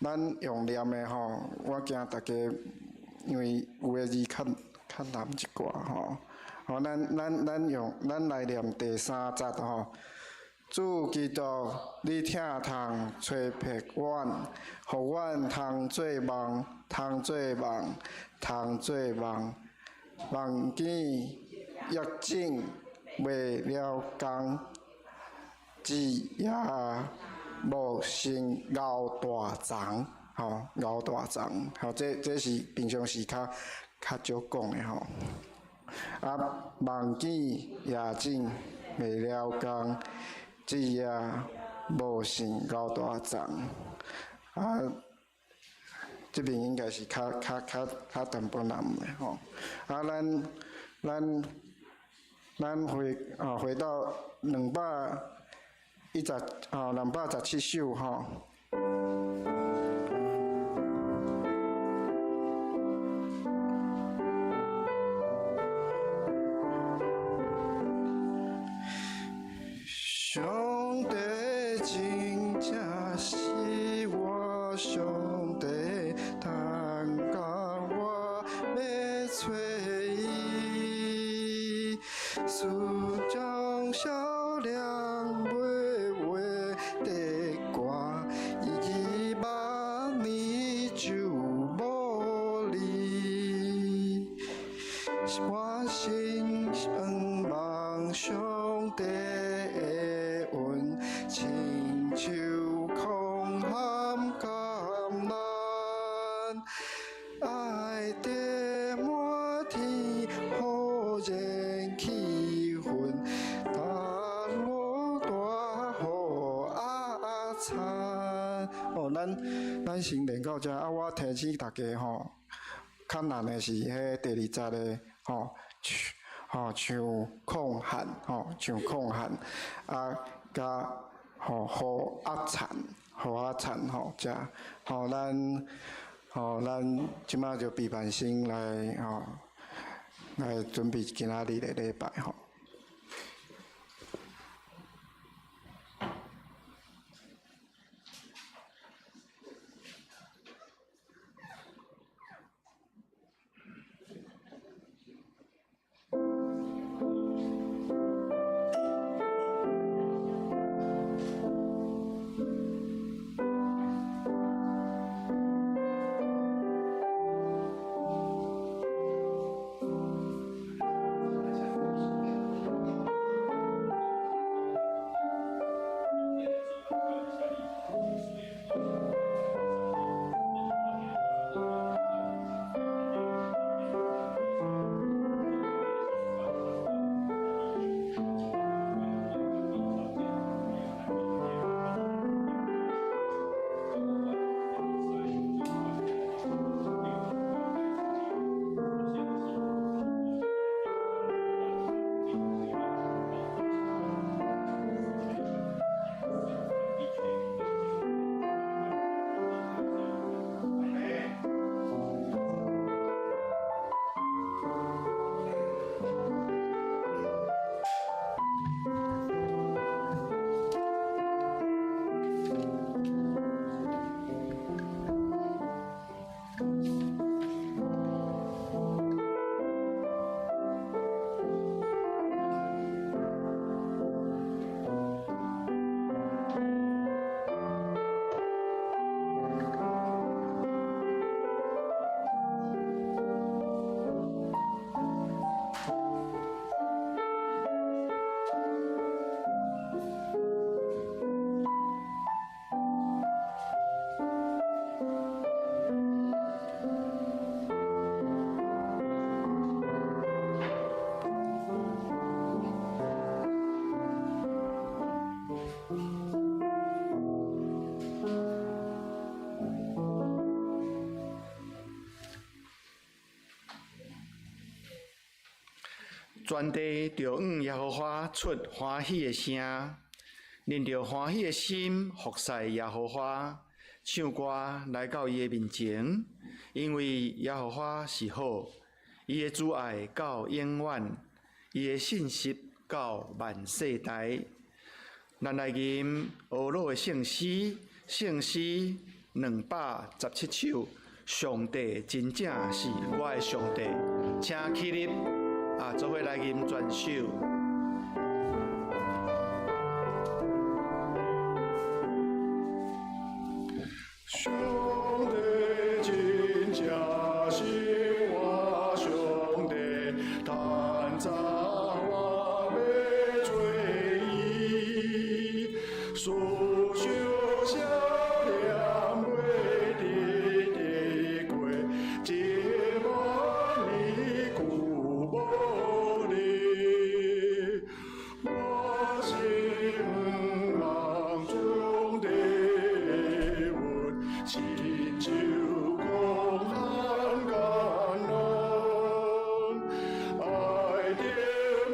咱用念的吼，我驚大家因為有的字較較難一寡吼。吼，咱咱咱用咱來念第三節吼。主基督，你疼痛催迫阮，予阮通做夢，通做夢，通做夢，夢見逆境袂了工，一夜無成熬大欉，吼，熬大欉，吼，這這是平常時較較少講的吼。啊，夢見夜景袂了工，一夜無成熬大欉。啊，這邊應該是較較較較淡薄難的吼。啊，咱咱咱回啊回到兩百一十啊兩百十七首吼。上帝真正是我上帝，趁到我欲揣伊，思將少年袂話的歌，伊萬年就無離。我心向望上帝的恩，親像空含甘難，愛得滿天好熱氣氛，大落大雨壓慘。哦，咱咱先練到這，啊，我提醒大家吼，較難的是彼第二節的吼，吼唱曠旱，吼唱曠旱，啊，佮吼雨壓田，雨壓田吼，遮吼咱吼咱這擺就備辦先來吼來準備今仔日的禮拜吼。 全地著向耶和華出歡喜的聲，恁著歡喜的心服侍耶和華，唱歌來到伊的面前，因為耶和華是好，伊的慈愛到永遠，伊的信實到萬世代。咱來吟俄老的聖詩，聖詩217首，上帝真正是我的上帝，請起立，啊，做伙來吟全首。上帝真正是我上帝，趁早我欲揣伊，思想少年袂得得過，一萬年久無離。我心望中的阮，親像狂旱干囊，愛著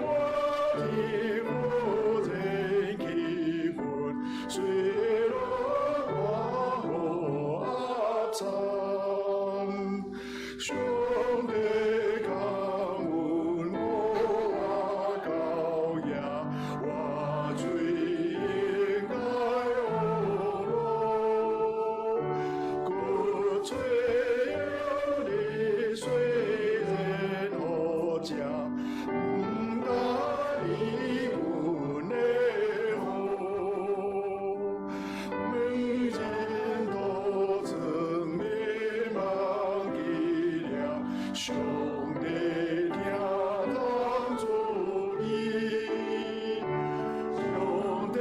滿天無人氣氛，雖落大雨壓慘。上帝感恩予我厚夜，活水應該學路，骨髓有你雖然好食，毋答應阮的好。問人多曾你忘記了，上帝聽當注意，上帝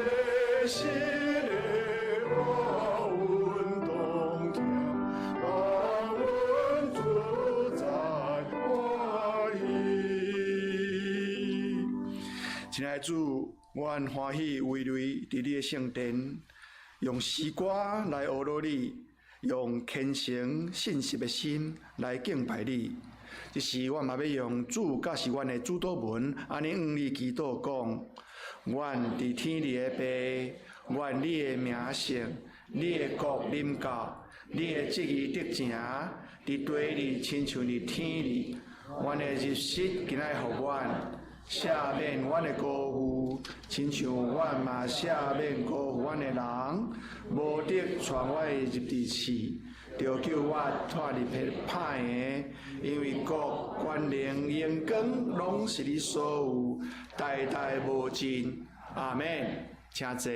是的我阮當聽，願阮主在歡喜。親愛的主，阮歡喜為你佇你的聖殿，用詩歌來呵咾你，用虔誠信實的心來敬拜你。這時，阮嘛欲用主教示阮的主禱文，按呢向你祈禱講：阮佇天裡的父，願你的名聖，你的國臨到，你的旨意得成，佇地裡親像佇天裡。阮的日食今仔日予阮，赦免阮的過負，親像阮嘛赦免過負阮的人，無得帶阮入佇試，著救我脫離彼歹的，因為國、權能、榮光，攏是你所有，代代無盡。阿們，請坐。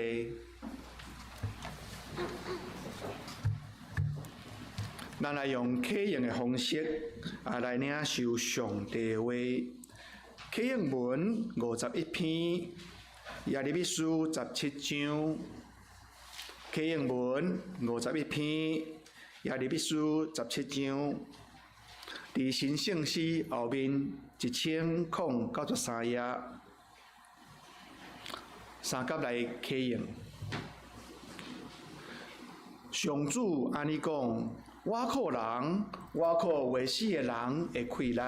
咱來用啟應的方式啊來領受上帝的話。啟應文51篇，耶利米書17章。啟應文51篇，耶利米書17章。佇新聖詩後面1093頁，三甲來啟應。上主按呢講：倚靠人，倚靠話死的人會氣力。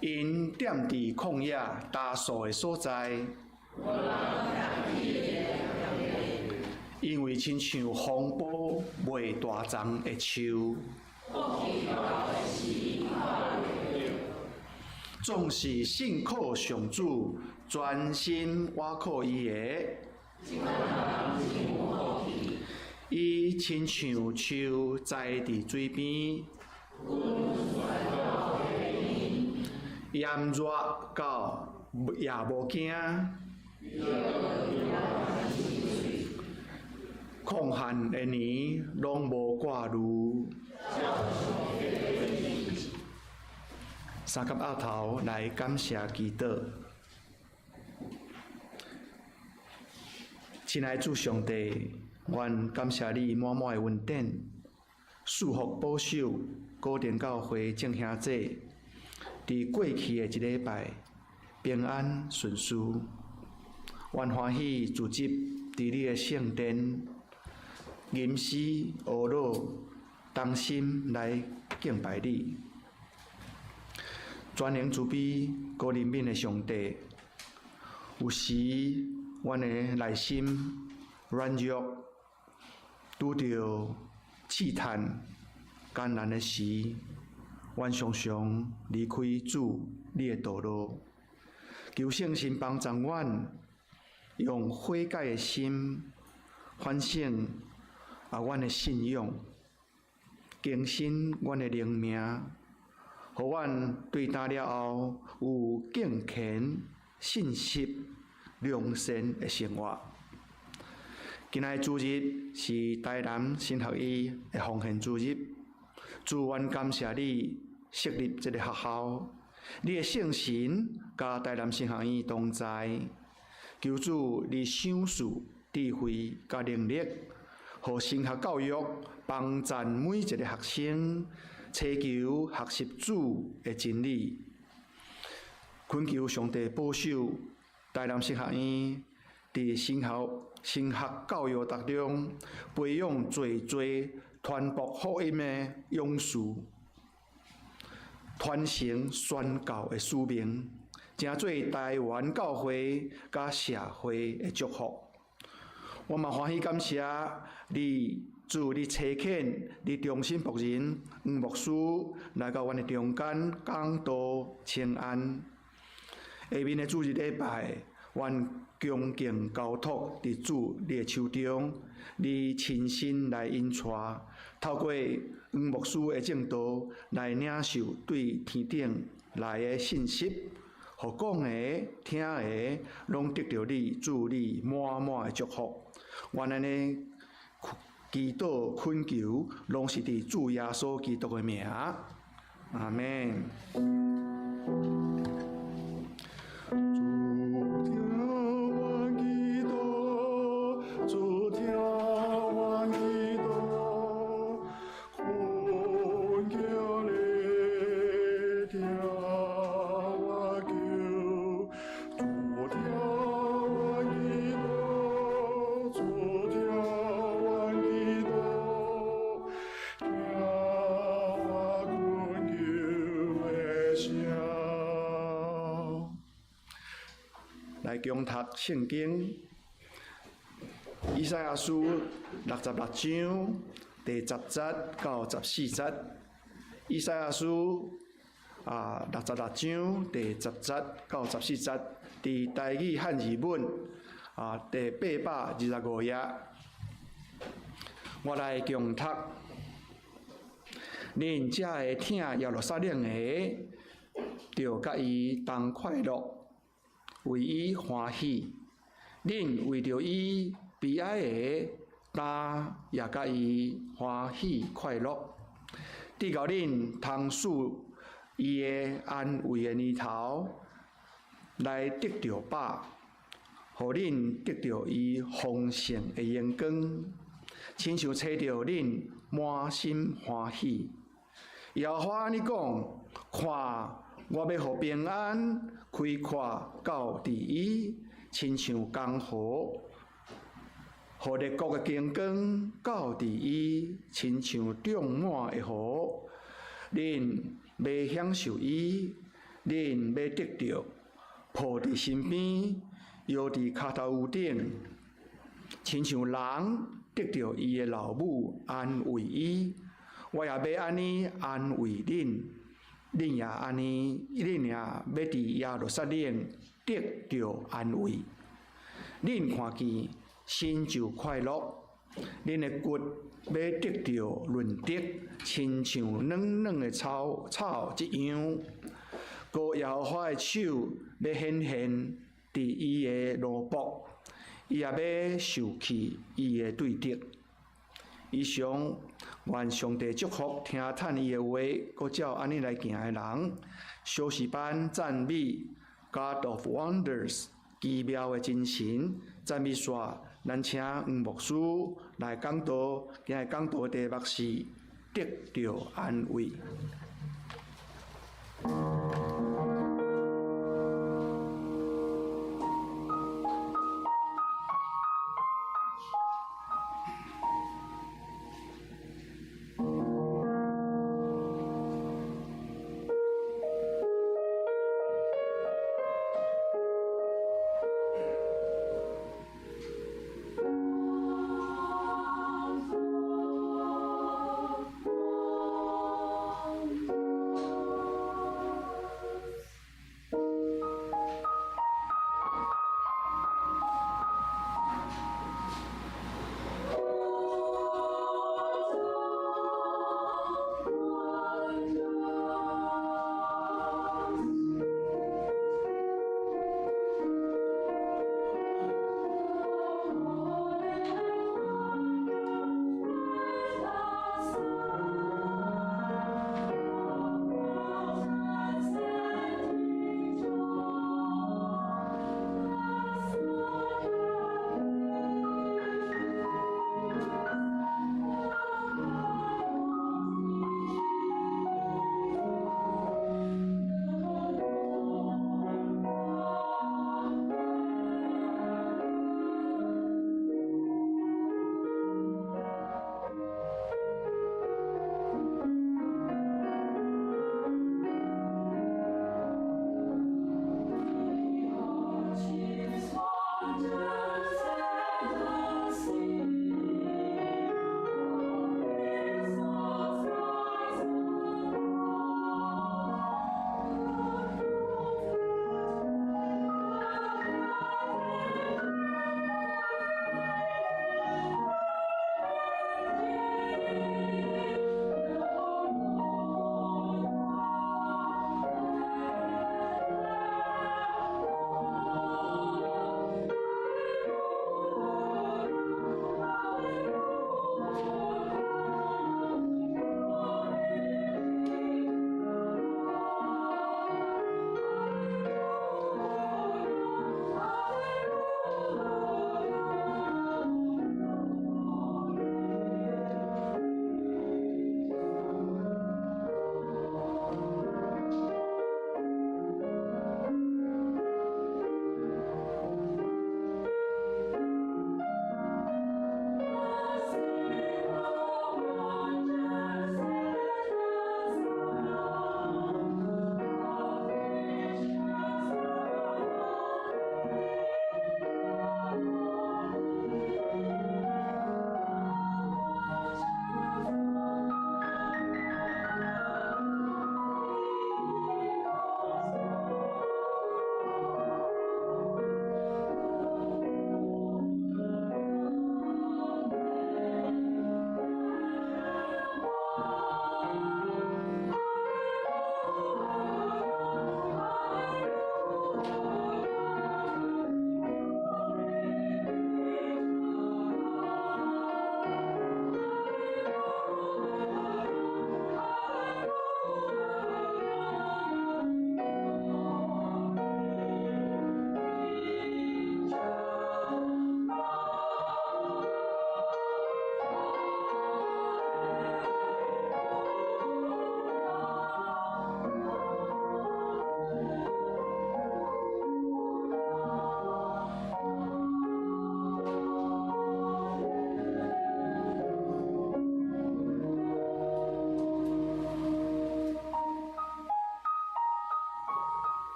𪜶踮佇曠野焦燥的所在，因為親像風暴袂大叢的樹，總是信靠上主，專心倚靠伊的。伊親像樹栽佇水邊，炎熱到也無驚，曠旱的年攏無掛慮。三佮峄頭來感謝祈禱。親愛主上帝，阮感謝你滿滿的恩典，賜福保守高定教會眾兄弟，佇過去的一禮拜平安順遂。阮歡喜聚集佇你的聖殿，吟詩呵咾，同心來敬拜你。全能慈悲、高憐憫的上帝，有時阮的內心軟弱，拄著試探艱難的時，阮常常離開主你的道路。求聖神幫助阮，用悔改的心反省啊，阮的信仰，更新阮的靈命，予阮對今了後有敬虔、信實、良善的生活。今仔日主日是台南神學院的奉獻主日，主，阮感謝你設立這个學校，你的聖神佮台南神學院同在，求主你賞賜智慧佮能力，予神學教育幫贊每一個學生，尋求學習主的真理。懇求上帝保守台南神學院佇神學教育當中，培養濟濟傳播福音的勇士，傳承宣教的使命，成做台灣教會佮社會的祝福。我嘛歡喜感謝你，主你差遣你忠心僕人黃牧師來到阮的中間講道請安。下面的主日禮拜，阮恭敬交託佇主你的手中，你親身來引帶，透過黃牧師的證道來領受對天頂來的信息，予講的、聽的，攏得著你主你滿滿的祝福。阮按呢祈禱懇求，攏是佇主耶穌基督的名。阿們。主聽阮祈禱，主聽阮祈禱，懇求你聽我求。主聽阮祈禱，主聽阮祈禱，聽我懇求的聲。來共讀聖經，以賽亞書66章第十節到十四節。以賽亞書66章第十節到十四節，佇台語漢字本第825頁。我來共讀，恁遮个疼耶路撒冷的，著佮伊同快樂，為伊歡喜；恁為著伊悲哀的，今也佮伊歡喜快樂。直到恁通使伊的安慰的年頭來得著飽，予恁得著伊豐盛的榮光，親像揣著恁滿心歡喜。耶和華按呢講：看，我欲予平安開闊到佇伊，親像江河；予列國的榮光到佇伊，親像漲滿的河。恁欲享受伊，恁欲得著，抱佇身邊，搖佇跤頭趺頂，親像人得著伊的老母安慰伊。我也欲按呢安慰恁，恁也按呢，恁也欲佇耶路撒冷得著安慰。恁看見，心就快樂，恁的骨欲得著潤澤，親像軟軟的草一樣。閣耶和華的手欲顯現佇伊的奴僕，伊也欲受氣伊的對敵。以上，願上帝祝福聽趁伊的話，閣照按呢來行的人。小詩班讚美 God of Wonders，奇妙的真神，讚美煞，咱請黃牧師來講道。今日講道的題目是得著安慰。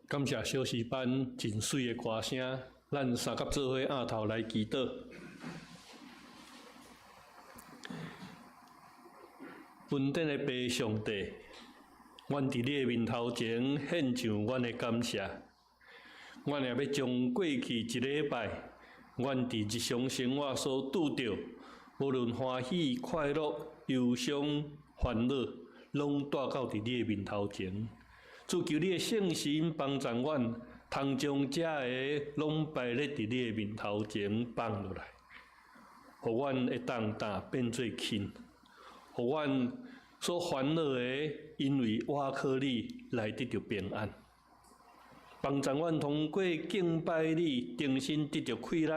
感謝小詩班真媠的歌聲，咱三佮做伙徉頭來祈禱。雲頂的父上帝，阮佇你的面頭前獻上阮的感謝。阮也欲將過去一禮拜，阮佇日常生活所拄著，無論歡喜、快樂、憂傷、煩惱，攏帶到佇你的面頭前。主求你的聖神幫助阮，通將這个攏擺列佇你的面頭前放落來，予阮會當擔變做輕，予阮所煩惱的，因為倚靠你來得著平安。幫助阮通過敬拜你，重新得著氣力，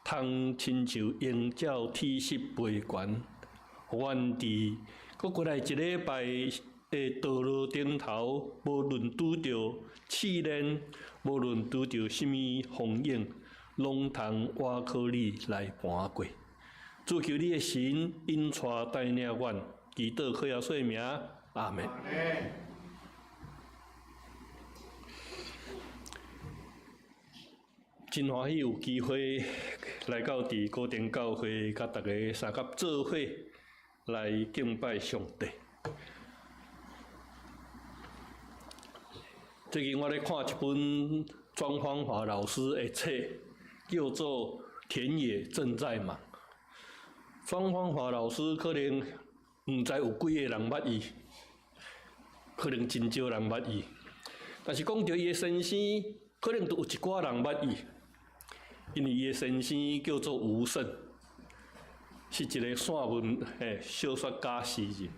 通親像鷹鳥體濕飛懸，予阮佇閣過來一禮拜的道路頂頭，無論拄著試煉，無論拄著啥物風湧，攏通倚靠你來跋過。主求你的神引帶帶領阮，祈禱靠耶穌的名，阿們。真歡喜有機會來到佇高定教會，佮大家相佮做伙來敬拜上帝。最近我咧看一本莊芳華老師的冊，叫做《田野正在忙》。莊芳華老師可能毋知有幾个人捌伊，可能真少人捌伊。但是講著伊的先生，可能就有一寡人捌伊，因為伊的先生叫做吳勝，是一個散文的小說家詩人。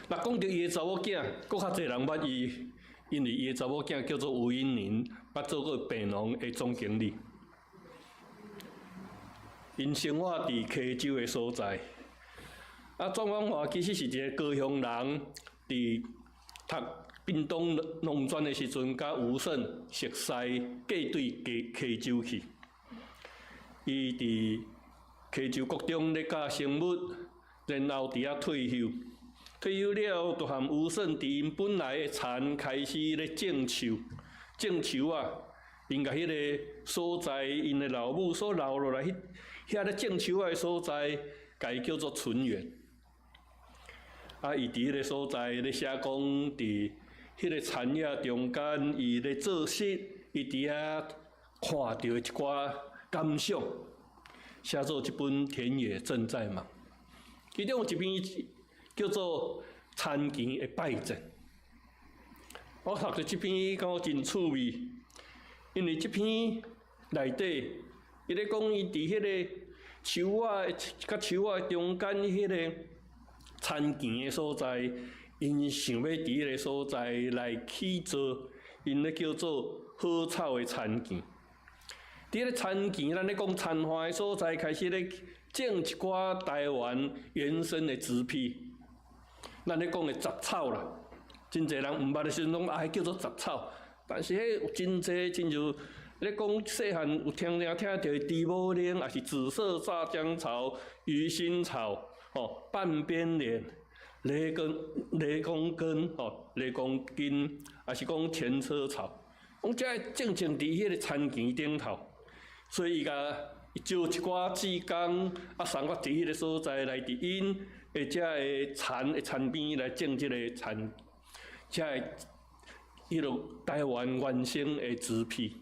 若講著伊的查某囝，閣較濟人捌伊。因為伊的查某囝叫做吳英玲，捌做過北農的總經理。𪜶生活佇溪州的所在。啊，莊芳華其實是一個高雄人，佇讀屏東農專的時陣，佮吳勝熟似，嫁對溪溪州去。伊佇溪州國中咧教生物，然後佇遐退休。退休了後，就和吳勝佇𪜶本來的田開始咧種樹、種樹仔。𪜶共彼个所在，𪜶的老母所留落來，彼遐咧種樹仔的所在，共伊叫做純園。啊，伊佇彼个所在咧寫講，佇彼个田野中間，伊咧做事，伊佇遐看著一寡感想，寫做這本《田野正在忙》。其中有一篇叫做田墘的拜祭，我讀著這篇感覺真趣味，因為這篇內底，伊咧講伊佇彼个樹仔佮樹仔中間彼個田墘的所在，𪜶想欲佇彼个所在來起造，𪜶咧叫做好草的田墘。佇彼个田墘，咱咧講田岸的所在，開始咧種一寡台灣原生的植被。咱咧講的雜草啦，真濟人毋捌的時陣，攏啊，彼叫做雜草。但是彼有真濟，親像咧講細漢有聽聽聽著的豬母奶，抑是紫色炸漿草、魚腥草、吼半邊蓮、雷公雷公根、吼雷公根，抑是講前車草，攏遮種種佇彼個田墘頂頭，所以伊共招一寡志工，啊送我佇彼个所在來佇𪜶的遮个田的田邊來種這個田，遮个彼落台灣原生的植被，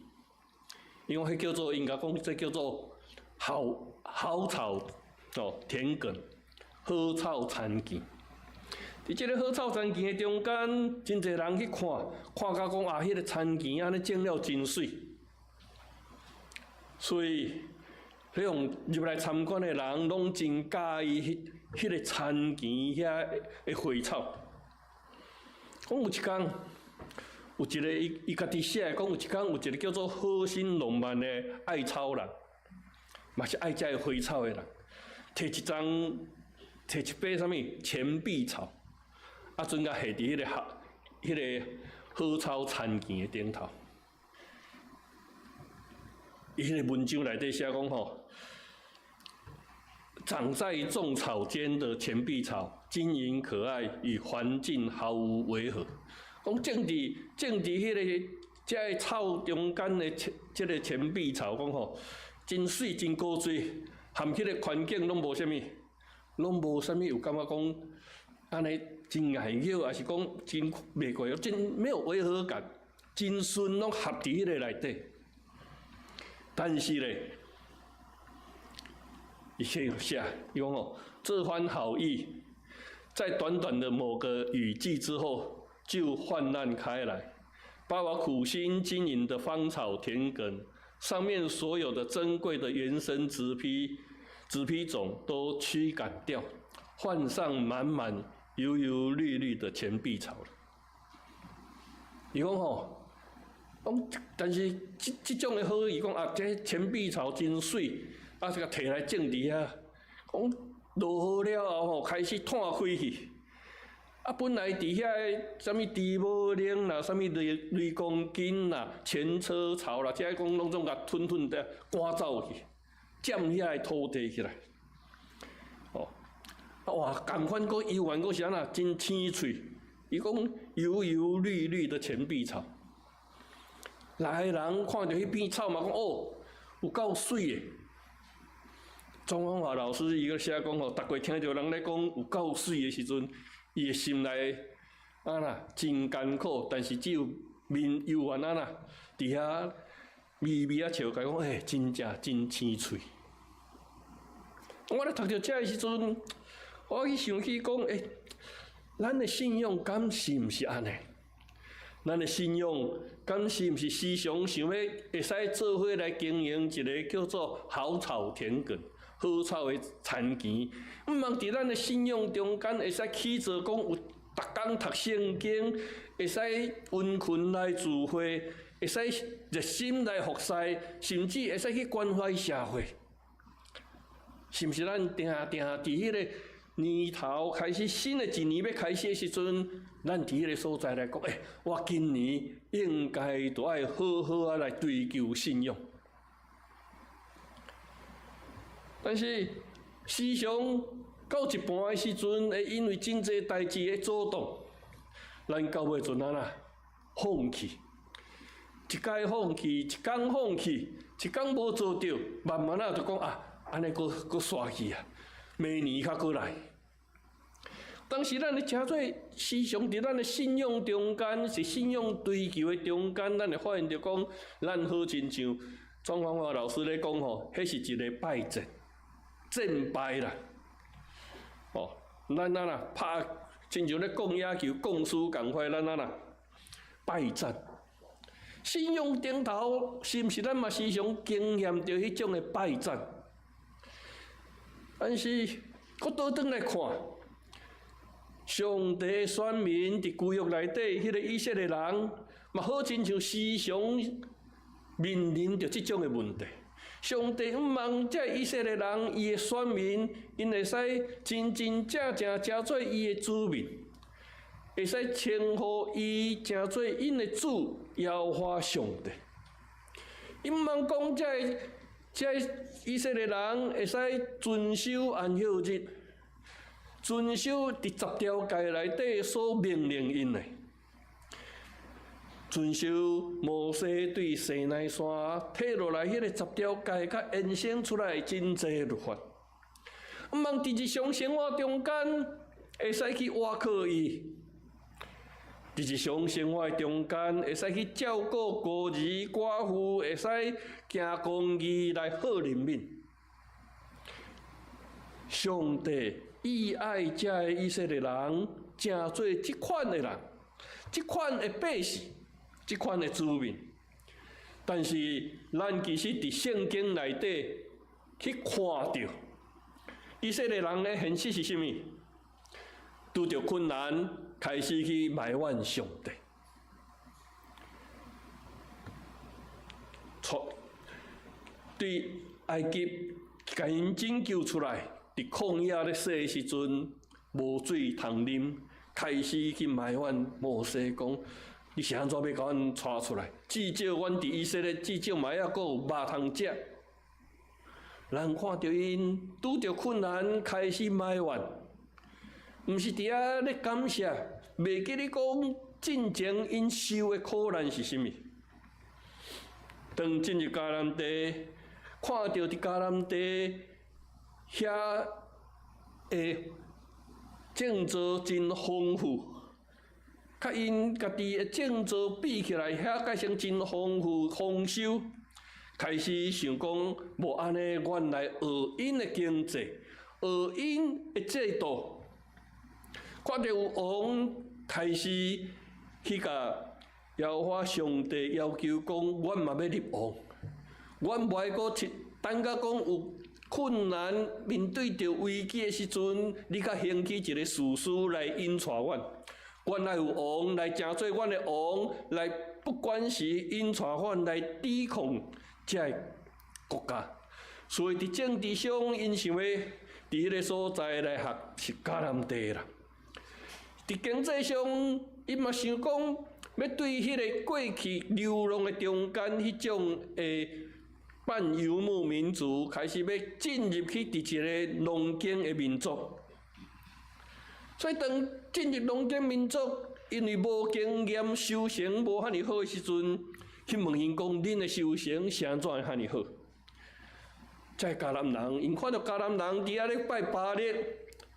因為彼叫做應該講這叫做好好草哦田埂，好草田墘。佇這个好草田墘的中間，真濟人去看，看甲講啊，彼个田墘按呢種了真媠，所以。彼種入來參觀的人，攏真佮意彼彼个田墘遐的花草。講有一工，有一个伊伊家己寫的，講有一工有一个叫做好心浪漫的愛草人，嘛是愛這个花草的人，提一欉，提一把啥物錢幣草，啊，準共下佇彼个好彼个好草田墘的頂頭。伊彼个文章內底寫講吼，長在眾草間的錢幣草，晶瑩可愛，與環境毫無違和。講種佇種佇彼个這个草中間的這个錢幣草講吼，真媠真古錐，含彼個環境攏無啥物，攏無啥物有感覺講按呢真礙眼，抑是講真袂過，真沒有違和感，真順攏合佇彼个內底。但是咧，伊寫寫，伊講吼，這番好意，在短短的某個雨季之後，就泛濫開來。把我苦心經營的芳草田埂上面所有的珍貴的原生植被、植被種都驅趕掉，換上滿滿油油綠綠的錢幣草了。伊講吼，講但是這這種的好意講啊，這錢幣草真媠，啊，這個提來種佇遐，講落雨了後吼，開始湠開去。啊，本來佇遐个啥物豬母奶啦，啥物雷雷公根啦、前車草啦，這个講攏總共吞吞的趕走去，佔遐个土地起來。哦，啊哇，仝款閣猶原閣是按怎真青翠。伊講油油綠綠的錢幣草，來人看著彼片草嘛，講哦，有夠媠的。莊芳華老師伊閣寫講吼，逐過聽著人咧講有夠媠的時陣，伊的心內啊啦真艱苦，但是只有面猶原按怎，佇遐微微仔笑，共講欸，真正真青翠。我咧讀著這个時陣，我去想起講，欸，咱的信仰敢是毋是按呢？咱的信仰敢是毋是時常想欲會使做伙來經營一个叫做好草田埂？好草的田墘，毋通佇咱的信仰中間會使起做講有逐工讀聖經，會使殷勤來聚會，會使熱心來服侍，甚至會使去關懷社會。是毋是咱定定佇彼个年頭開始，新的一年欲開始的時陣，咱佇彼个所在來講，欸，我今年應該著愛好好仔來追求信仰。但是時常到一半的時陣，會因為真濟代誌的阻擋，咱到尾陣按怎放棄？一擺放棄，一工放棄，一工無做著，慢慢仔就講啊，按呢閣閣煞去啊，明年較閣來。當時咱咧誠做時常佇咱的信仰中間，是信仰追求的中間，咱會發現著講，咱好親像莊芳華老師咧講吼，彼是一个敗戰。戰敗啦！哦，咱按怎拍，親像咧摃野球，摃輸仝款，咱按怎敗戰。信仰頂頭，是毋是咱嘛時常經驗著彼種的敗戰？但是，閣倒轉來看，上帝的選民佇舊約內底，彼个以色列人，嘛好親像時常面臨著這種的問題。上帝毋望這以色列人，伊的選民，𪜶會使真真正正成做伊的子民，會使稱呼伊成做𪜶的主耶和華上帝。伊毋望講這个這个以色列人會使遵守安息日，遵守佇十條誡內底所命令𪜶的。遵守摩西對西奈山提落來彼个十條誡，佮衍生出來真濟律法。毋通佇日常生活中間會使去倚靠伊，佇日常生活中間會使去照顧孤兒寡婦，會使行公義來好憐憫。上帝意愛這个以色列人，成做這款的人，這款的百姓。這款的子民，但是咱其實佇聖經內底去看著，以色列人的現實是啥物？拄著困難，開始去埋怨上帝，出對埃及共𪜶拯救出來，佇曠野咧洗的時陣，無水通啉，開始去埋怨摩西講。你是按怎欲共阮帶出來？至少阮佇以色列，至少嘛猶閣有肉通食。人看著𪜶拄著困難，開始埋怨，毋是佇遐咧感謝，袂記咧講進前𪜶受的苦難是啥物。當進入迦南地，看著佇迦南地遐的種植真豐富，佮𪜶家己的種植比起來，遐蓋成真豐富豐收。開始想講，無按呢，阮來學𪜶的經濟，學𪜶的制度。看著有王開始去共耶和華上帝要求講，阮嘛欲立王，阮無愛閣等甲講有困難面對著危機的時陣，你才興起一個士師來引帶阮。阮愛有王來成做阮的王，來不管是引帶阮來抵抗這个國家。所以佇政治上，𪜶想欲佇彼个所在來學習迦南地啦。佇經濟上，𪜶嘛想講欲對彼个過去流浪的中間彼種的半遊牧民族，開始欲進入去佇一個農耕的民族。所以當進入農耕民族，因為無經驗，收成無遐爾好的時陣，去問𪜶講，恁的收成是按怎會遐爾好？這个迦南人，𪜶看著迦南人佇遐咧拜巴力，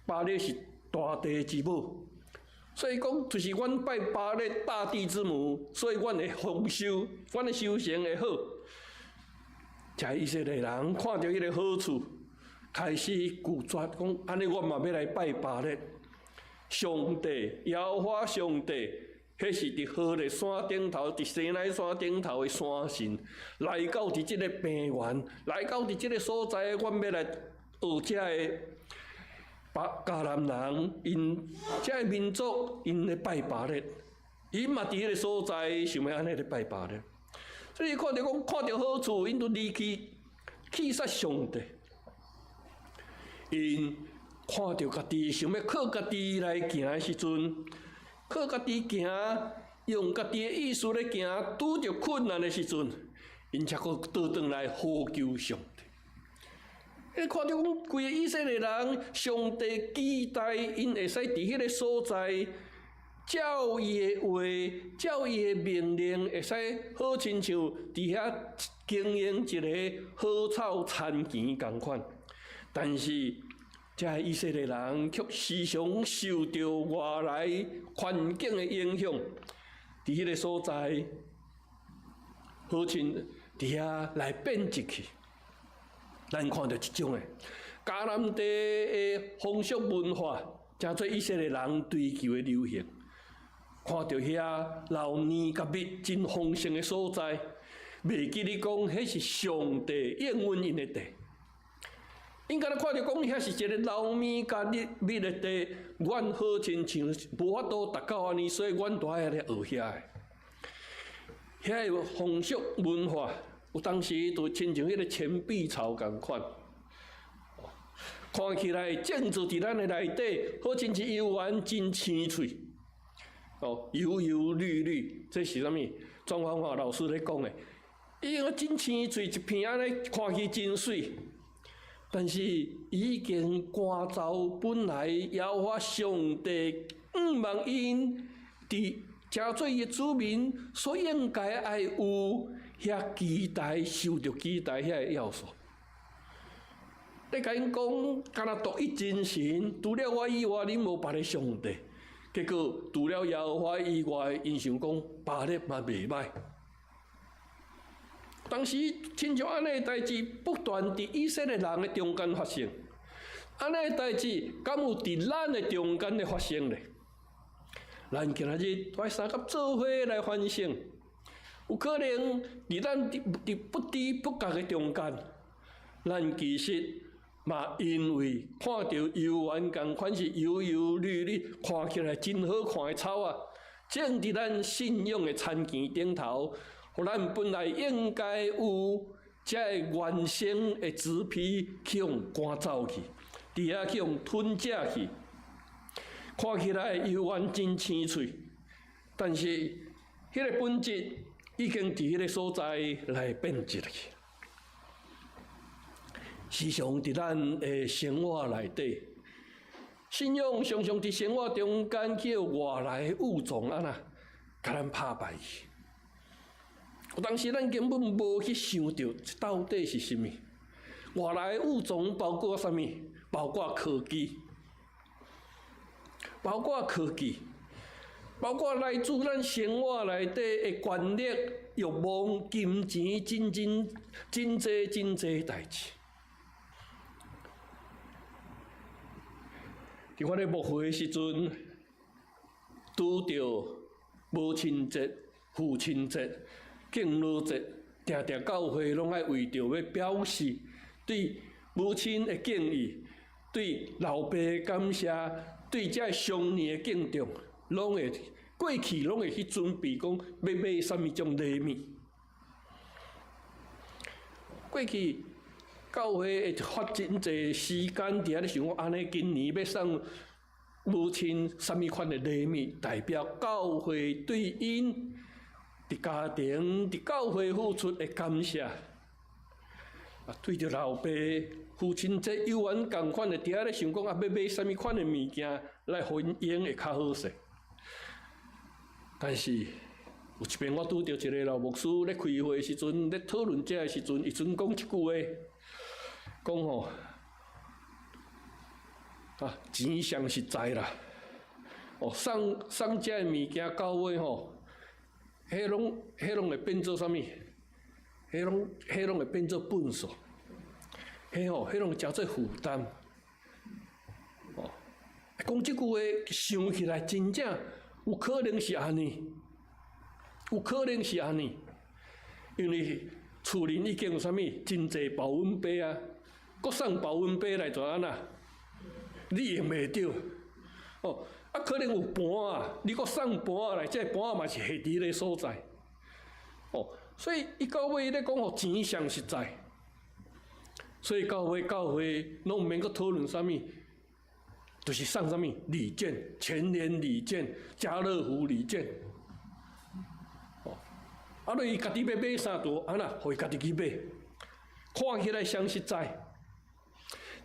巴力是大地之母，所以講就是阮拜巴力大地之母，所以阮會豐收，阮的收成會好。這以色列人看著彼个好處，開始拒絕講，按呢我嘛欲來拜巴力。上帝，耶和華上帝，彼是佇何烈山頂頭，佇西奈山頂頭的山神，來到佇這个平原，來到佇這个所在，阮欲來學這个迦南人，𪜶這个民族，𪜶咧拜巴力，𪜶嘛佇彼个所在想欲按呢咧拜巴力，所以看著講看著好處，𪜶就離棄棄殺上帝，𪜶看著家己想欲靠家己來行的時陣，靠家己行，用家己的意思咧行，拄著困難的時陣，𪜶才閣倒轉來呼求上帝。你看著講規個以色列人，上帝期待𪜶會使佇彼个所在，照伊的話，照伊的命令，會使好親像佇遐經營一个好草田園仝款。但是，這个以色列人卻時常受著外來環境的影響，佇彼个所在，好親佇遐來變質去。咱看著這種的迦南地的風俗文化，成做以色列人追求的流行。看著遐流奶佮蜜真豐盛的所在，袂記得講彼是上帝應允𪜶的地。𪜶敢若看著講遐是一个流奶佮蜜蜜的地，阮好親像無法度達到按呢，所以阮就愛來學遐个。遐个風俗文化，有當時就親像彼个錢幣草仝款，看起來種植佇咱的內底，好親像猶原真青翠，哦，油油綠綠，這是啥物？莊芳華老師咧講的，伊講真青翠一片按呢，看起真媠。但是已經趕走本來耶和華上帝向望𪜶佇成做伊的子民所應該愛有遐期待，受著期待遐个要素。你共𪜶講，敢若獨一真神，除了我以外，恁無別个上帝。結果除了耶和華以外，𪜶想講巴力嘛袂䆀。當時親像按呢的代誌不斷佇以色列人的中間發生，按呢的代誌敢有佇咱的中間咧發生咧？咱今仔日愛相佮做伙來反省，有可能佇咱佇佇不知不覺的中間，咱其實嘛因為看著猶原仝款是油油綠綠，看起來真好看的草仔，種佇咱信仰的田墘頂頭。予咱本來應該有這个原生的植被去予趕走去，佇遐去予吞食去，看起來猶原真青翠，但是彼个本質已經佇彼个所在來變質去。時常佇咱的生活內底，信仰常常佇生活中間去予外來物種按怎，共咱拍敗去。有當時咱根本無去想著，這到底是啥物？外來物種包括啥物？包括科技，包括科技，包括來自咱生活內底的權力、慾望、金錢，真真真濟真濟代誌。佇我咧牧會的時陣，拄著母親節、父親節、敬老節，定定教會攏愛為著欲表示對母親的敬意、對老爸的感謝、對這个雙年的敬重，攏會過去攏會去準備講欲買啥物種禮物。過去教會會花真濟時間佇遐咧想講，按呢今年欲送母親啥物款的禮物，代表教會對𪜶佇家庭、佇教會付出的感謝。啊，對著老爸父親節猶原仝款的佇遐咧想講，啊，欲買啥物款的物件來予𪜶用會較好勢。但是有一遍我拄著一个老牧師咧開會的時陣，咧討論這个時陣，伊陣講一句話，講吼，啊，錢上實在啦，哦，送送這个物件到尾吼，彼攏彼攏會變做啥物？彼攏彼攏會變做糞埽，彼吼彼攏會成做負擔。哦，講這句話想起來真正有可能是按呢，有可能是按呢，因為厝裡已經有啥物真濟保溫杯啊，閣送保溫杯來就按怎？你用袂著，哦，啊可能有盤仔，你閣送盤仔來，這個盤仔嘛是下佇彼个所在，哦，所以伊到尾咧講吼錢上實在，所以到尾教會攏毋免閣討論啥物，就是送啥物禮券、全聯禮券、家樂福禮券，哦，啊，落伊家己欲買啥就按怎，予伊家己去買，看起來上實在，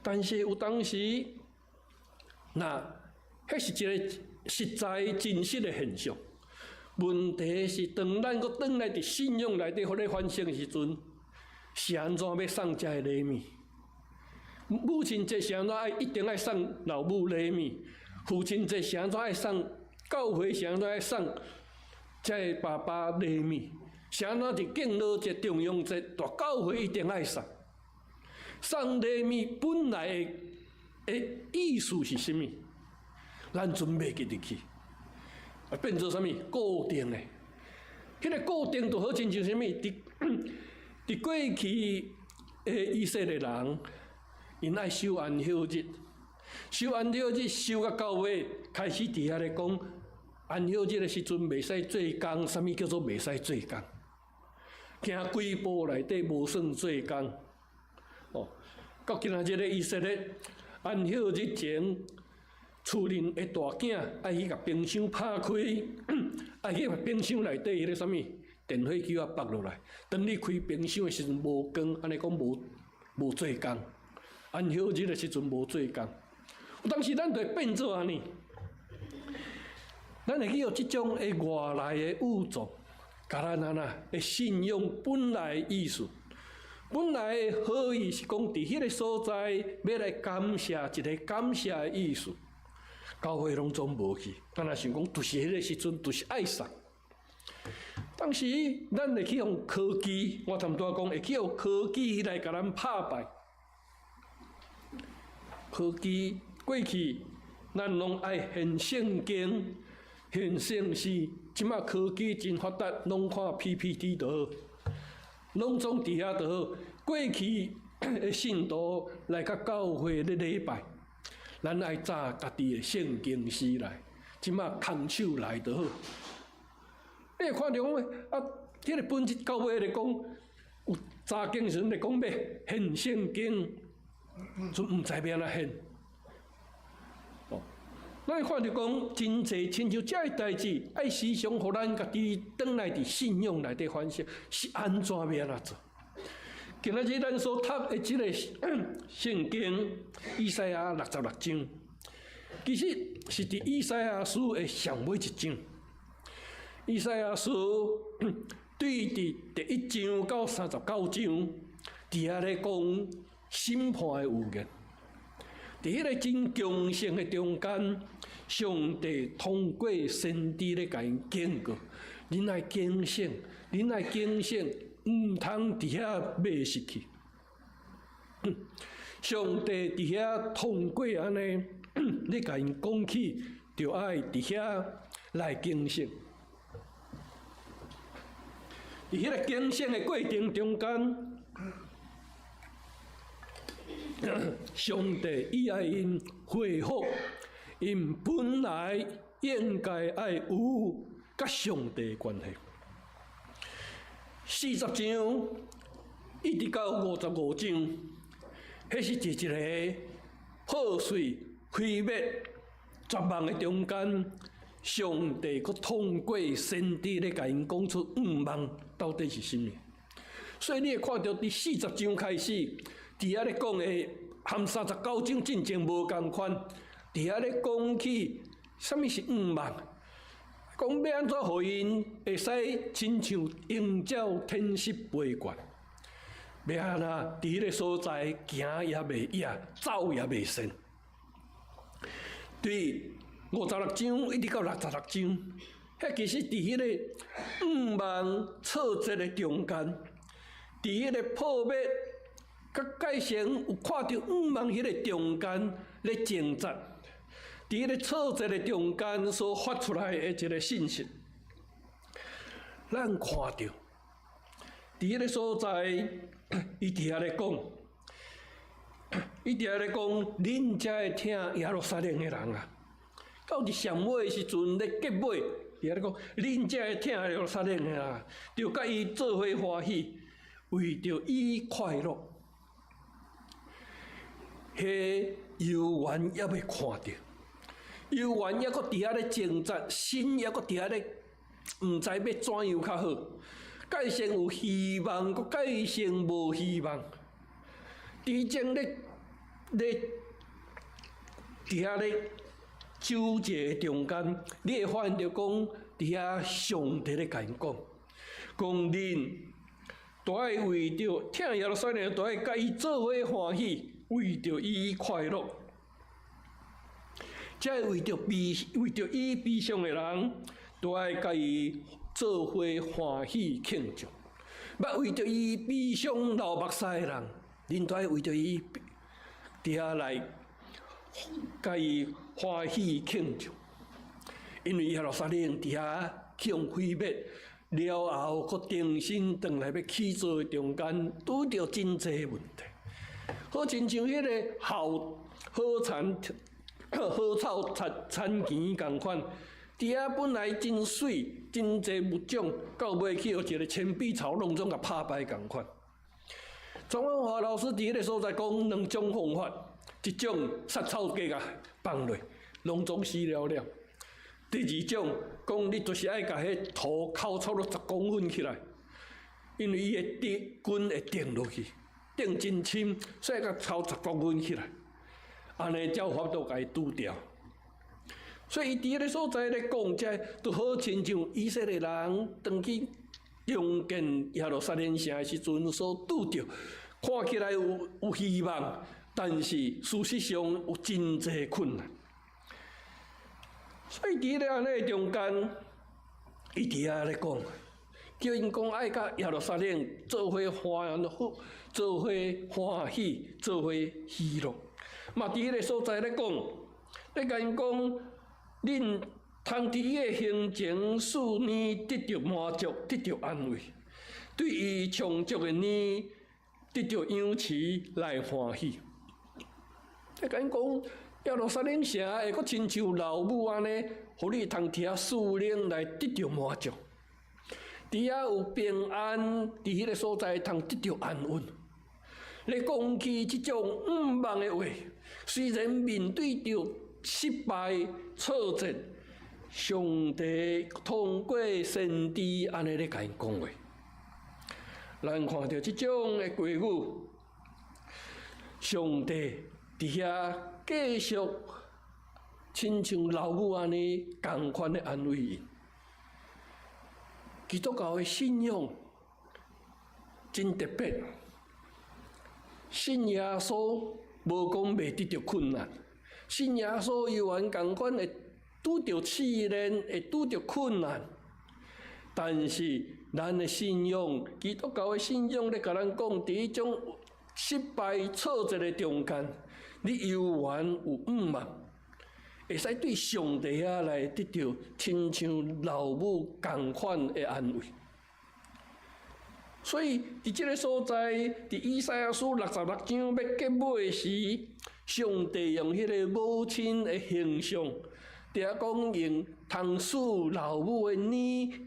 但是有當時。若，彼是一个實在真實的現象。問題是，當咱閣轉來佇信仰內底，予咧反省的時陣，是按怎欲送這个禮物？母親節是按怎愛一定愛送老母禮物？父親節是按怎愛送？教會是按怎愛送這个爸爸禮物？是按怎佇敬老節、重陽節，大教會一定愛送？送禮物本來的意思是啥物？咱準袂記得去，啊變做啥物固定的？彼个固定就好親像啥物？佇佇過去的以色列人，𪜶愛守安息日，守安息日守到到尾，開始佇遐咧講安息日的時陣袂使做工，啥物叫做袂使做工？行幾步內底無算做工。哦，到今仔日的以色列安息日前，厝裡的大囝愛去共冰箱拍開，愛去共冰箱內底彼个啥物電火球仔拔落來。當你開冰箱的時陣無光，按呢講無無做工。安息日的時陣無做工，有當時咱就會變做按呢，咱會去予這種的外來的物種，共咱按怎的信仰本來的意思。本來的好意是講，佇彼个所在欲來感謝一个感謝的意思，教會攏總無去，敢若想講，就是彼个時陣，就是愛送。當時咱會去予科技，我頭拄仔講會去予科技來共咱拍敗。科技過去，咱攏愛現聖經、現聖詩，這馬科技真發達，攏看 PPT 就好。攏總佇遐就好。過去的信徒來到教會咧禮拜，咱愛紮家己的聖經詩來，這馬空手來就好。你會看著講啊，彼个本質到尾咧講，有查經時陣咧講欲獻聖經，就毋知欲按怎獻。哦，咱會看著講真濟親像這个代誌，愛時常予咱家己轉來佇信仰內底反省，是按怎欲按怎做？今仔日咱所讀的這个聖經，以賽亞66章，其實是佇以賽亞書的上尾一章。以賽亞書對佇第一章到39章，佇遐咧講審判的預言。佇彼个真強盛的中間，上帝通過先知咧共𪜶警告：恁愛警醒，恁愛警醒，毋通佇遐迷失去。上帝佇遐通過按呢，咧共𪜶講起，著愛佇遐來警醒。佇彼个警醒的過程中間，上帝伊愛𪜶恢復，𪜶本來應該愛有佮上帝的關係。40章一直到55章，彼是佇一个破碎、毀滅、絕望的中間，上帝閣通過先知咧，共𪜶講出向望到底是啥物。所以你會看著佇四十章開始，佇遐咧講的，含39章進前無仝款，佇遐咧講起啥物是向望，講欲按怎予𪜶會使親像鷹鳥天使飛懸，欲按怎佇彼个所在行也袂野，走也袂散。對56章一直到66章，彼其實佇彼个向望挫折的中間，佇彼个破滅佮蓋成有看著向望彼個中間咧掙扎，佇彼个挫折的中間所發出來的一個信息，咱看著佇彼个所在，伊佇遐咧講，伊佇遐咧講，恁遮的疼耶路撒冷的人啊，到佇上尾的時陣咧結尾，佇遐咧講，恁遮的疼耶路撒冷的人，著佮伊做伙歡喜，為著伊快樂。彼猶原猶未看著，猶原猶閣佇遐咧掙扎，心猶閣佇遐咧，毋知欲怎樣較好。蓋成有希望，閣蓋成無希望。佇前咧咧佇遐咧糾結中間，你會發現著講，佇遐上帝咧共𪜶講，講恁都愛為著疼耶路撒冷，都愛佮伊做伙歡喜。為著伊快樂，這為著悲為著伊悲傷的人，都愛佮伊做伙歡喜慶祝；欲為著伊悲傷流目屎的人，恁都愛為著伊佇遐來佮伊歡喜慶祝。因為耶路撒冷佇遐去予毀滅了後，閣重新轉來欲起造的中間，拄著真濟問題。好親像彼个好好田好草田田墘仝款，佇遐本來真媠，真濟物種，到尾去予一个千臂草攏總共拍敗仝款。莊文華老師佇彼个所在講兩種方法，一種殺草劑共放落，攏總死了了；第二種講你就是愛共彼土摳差不多10公分起來，因為伊會釘根會釘落去。釘真深，所以共摳10公分起來，按呢才有法度共伊拄牢。所以伊佇彼个所在咧講這，就好親像以色列人轉去重建耶路撒冷城的時陣所拄著，看起來有希望，但是事實上有真濟困難。所以佇咧按呢中間，伊佇遐咧講，叫𪜶講愛佮耶路撒冷做伙歡好，做伙歡喜，做伙喜樂。嘛佇彼个所在咧講，咧共𪜶講，恁通佇伊的行前四年得著滿足，得著安慰，對伊充足的奶得著養飼來歡喜。咧共𪜶講，耶路撒冷城會閣親像老母按呢，予你通佇遐四年來得著滿足。佇遐有平安，佇彼个所在通得著安穩。咧講起這種向望的話，雖然面對著失敗挫折，上帝通過先知按呢咧共𪜶講話。咱看著這種的話語，上帝佇遐繼續親像老母按呢仝款的安慰𪜶。基督教的信仰真特別，信耶穌無講袂得著困難，信耶穌猶原仝款會拄著試煉，會拄著困難。但是咱的信仰，基督教的信仰咧，共咱講，佇彼種失敗挫折的中間，你猶原有向望，會使對上帝遐來得著親像老母仝款的安慰。所以，佇這个所在，佇以賽亞書66章欲結尾時，上帝用彼个母親的形象，佇遐講用通輸老母的奶，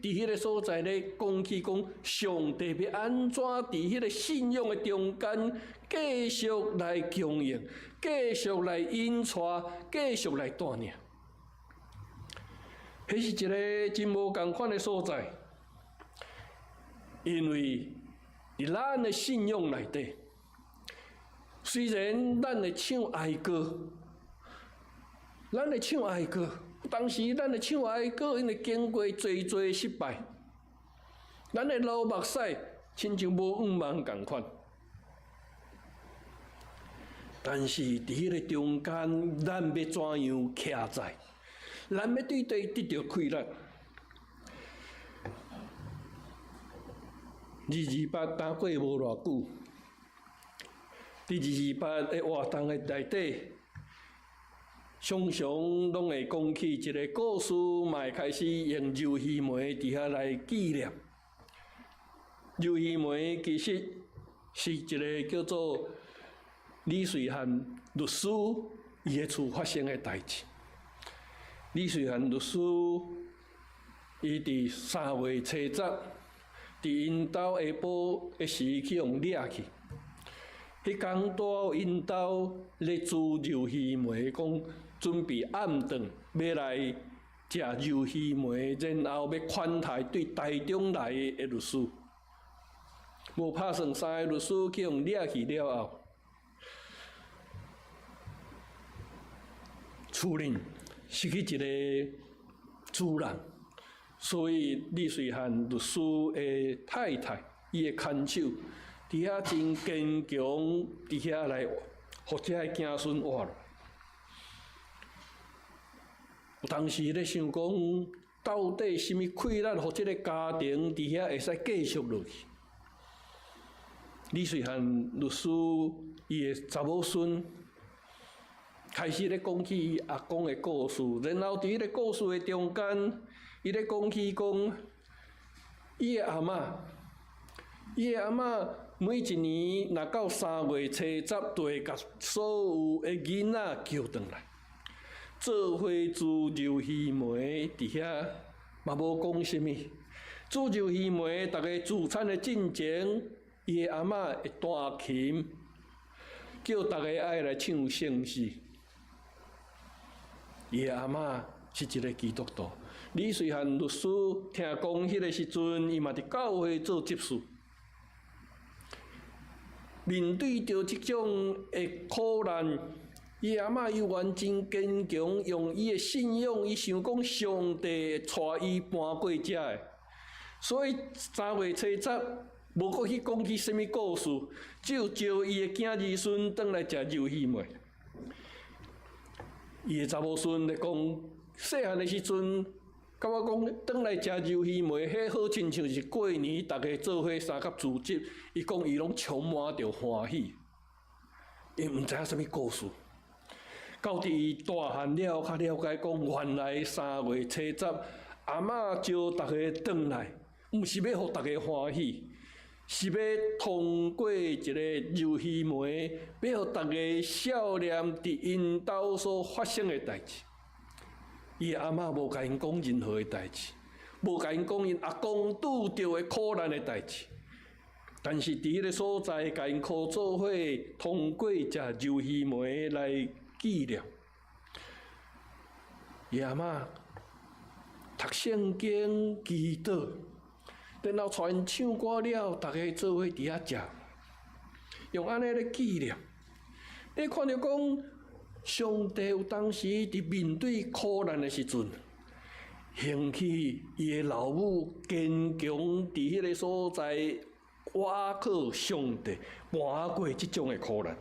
佇彼个所在咧講起講，上帝欲按怎佇彼个信仰的中間，繼續來供應，繼續來引帶，繼續來帶領。彼是一个真無仝款的所在，因為佇咱的信仰內底，雖然咱會唱哀歌，咱會唱哀歌，當時咱會唱哀歌，因為經過濟濟失敗，咱的流目屎親像無向望仝款。但是佇彼个中間，咱欲怎樣徛在？咱欲對佗得著氣力？228當過無偌久，佇228的活動的內底，常常攏會講起一个故事，嘛會開始用鰇魚糜佇遐來紀念。鰇魚糜其實是一个叫做李瑞漢律師伊的厝發生的代誌。李瑞漢律師，伊佇3月初十，佇𪜶兜下晡的時去予掠去。彼工拄好𪜶兜咧煮鰇魚糜，講準備暗頓欲來食鰇魚糜，然後欲款待對台中來的律師。無拍算三个律師去予掠去了後，厝裡失去一个主人，所以李瑞漢律師的太太，伊的牽手，佇遐真堅強，佇遐來，予這个子孫活落。有當時咧想講，到底啥物氣力，予這个家庭佇遐會使繼續落去？李瑞漢律師伊的查某孫開始咧講起伊阿公的故事，然後佇彼个故事的中間，伊咧講起講，伊的阿嬤，伊的阿嬤每一年若到3月初十，就會共所有的囡仔叫轉來，做伙煮鰇魚糜，佇遐嘛無講啥物，煮鰇魚糜，逐家聚餐的進前，伊的阿嬤會彈琴，叫逐家愛來唱聖詩。伊的阿嬤是一个基督徒。李瑞漢律師聽講彼个時陣，伊嘛佇教會做執事。面對著這種的苦難，伊阿嬤猶原真堅強，用伊的信仰，伊想講上帝會帶伊搬過遮的，所以3月初十，無閣去講起啥物故事，只有招伊的囝兒孫轉來食鰇魚糜。伊的查某孫咧講，細漢的時陣，感覺講轉來食鰇魚糜，彼好親像是過年逐家做伙相佮聚集。伊講伊攏充滿著歡喜，伊毋知影啥物故事。到佇伊大漢了，較了解講，原來3月初十，阿嬤招逐家轉來，毋是欲予逐家歡喜。是欲通過一个鰇魚糜，欲予逐家數念佇𪜶兜所發生的代誌。伊的阿嬤無共𪜶講任何的代誌，無共𪜶講𪜶阿公拄著的苦難的代誌。但是佇彼个所在，共𪜶箍做伙通過食鰇魚糜來紀念。伊阿嬤讀聖經祈禱。然後帶𪜶唱歌了，逐家做伙佇遐食，用按呢咧紀念。你看著講，上帝有當時佇面對苦難的時陣，彼興起伊的老母堅強佇彼个所在，倚靠上帝，跋過這種的苦難。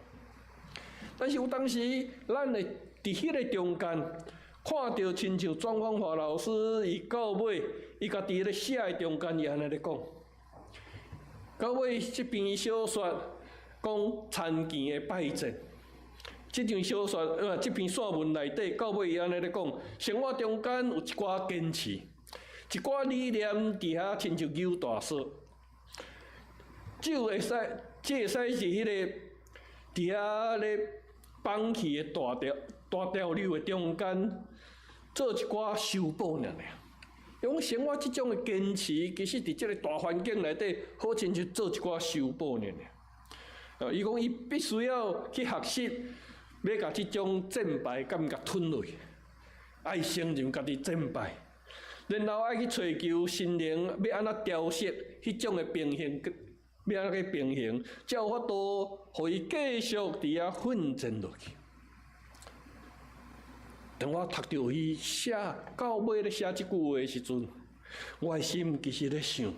但是有當時，咱會佇彼个中間看著親像莊芳華老師，伊到尾，伊家佇咧寫的中間，伊按呢咧講。到尾這篇小說講田墘的敗戰，這場小說這篇散文內底，到尾伊按呢咧講，生活中間有一寡堅持，一寡理念佇遐親像扭大索，就會使，這會使是彼个佇遐咧放棄的大潮大潮流的中間，做一寡修補爾爾。因為生活這種的堅持，其實佇這个大環境內底，好親像做一寡修補爾爾。伊講伊必須要去學習，欲共這種戰敗感覺吞落去，愛承認家己戰敗，然後愛去揣求心靈欲按怎調適彼種的平衡，欲按怎去平衡，才有法度予伊繼續佇遐奮戰落去。當我讀著伊寫到尾咧寫這句話的時陣，我的心其實咧想，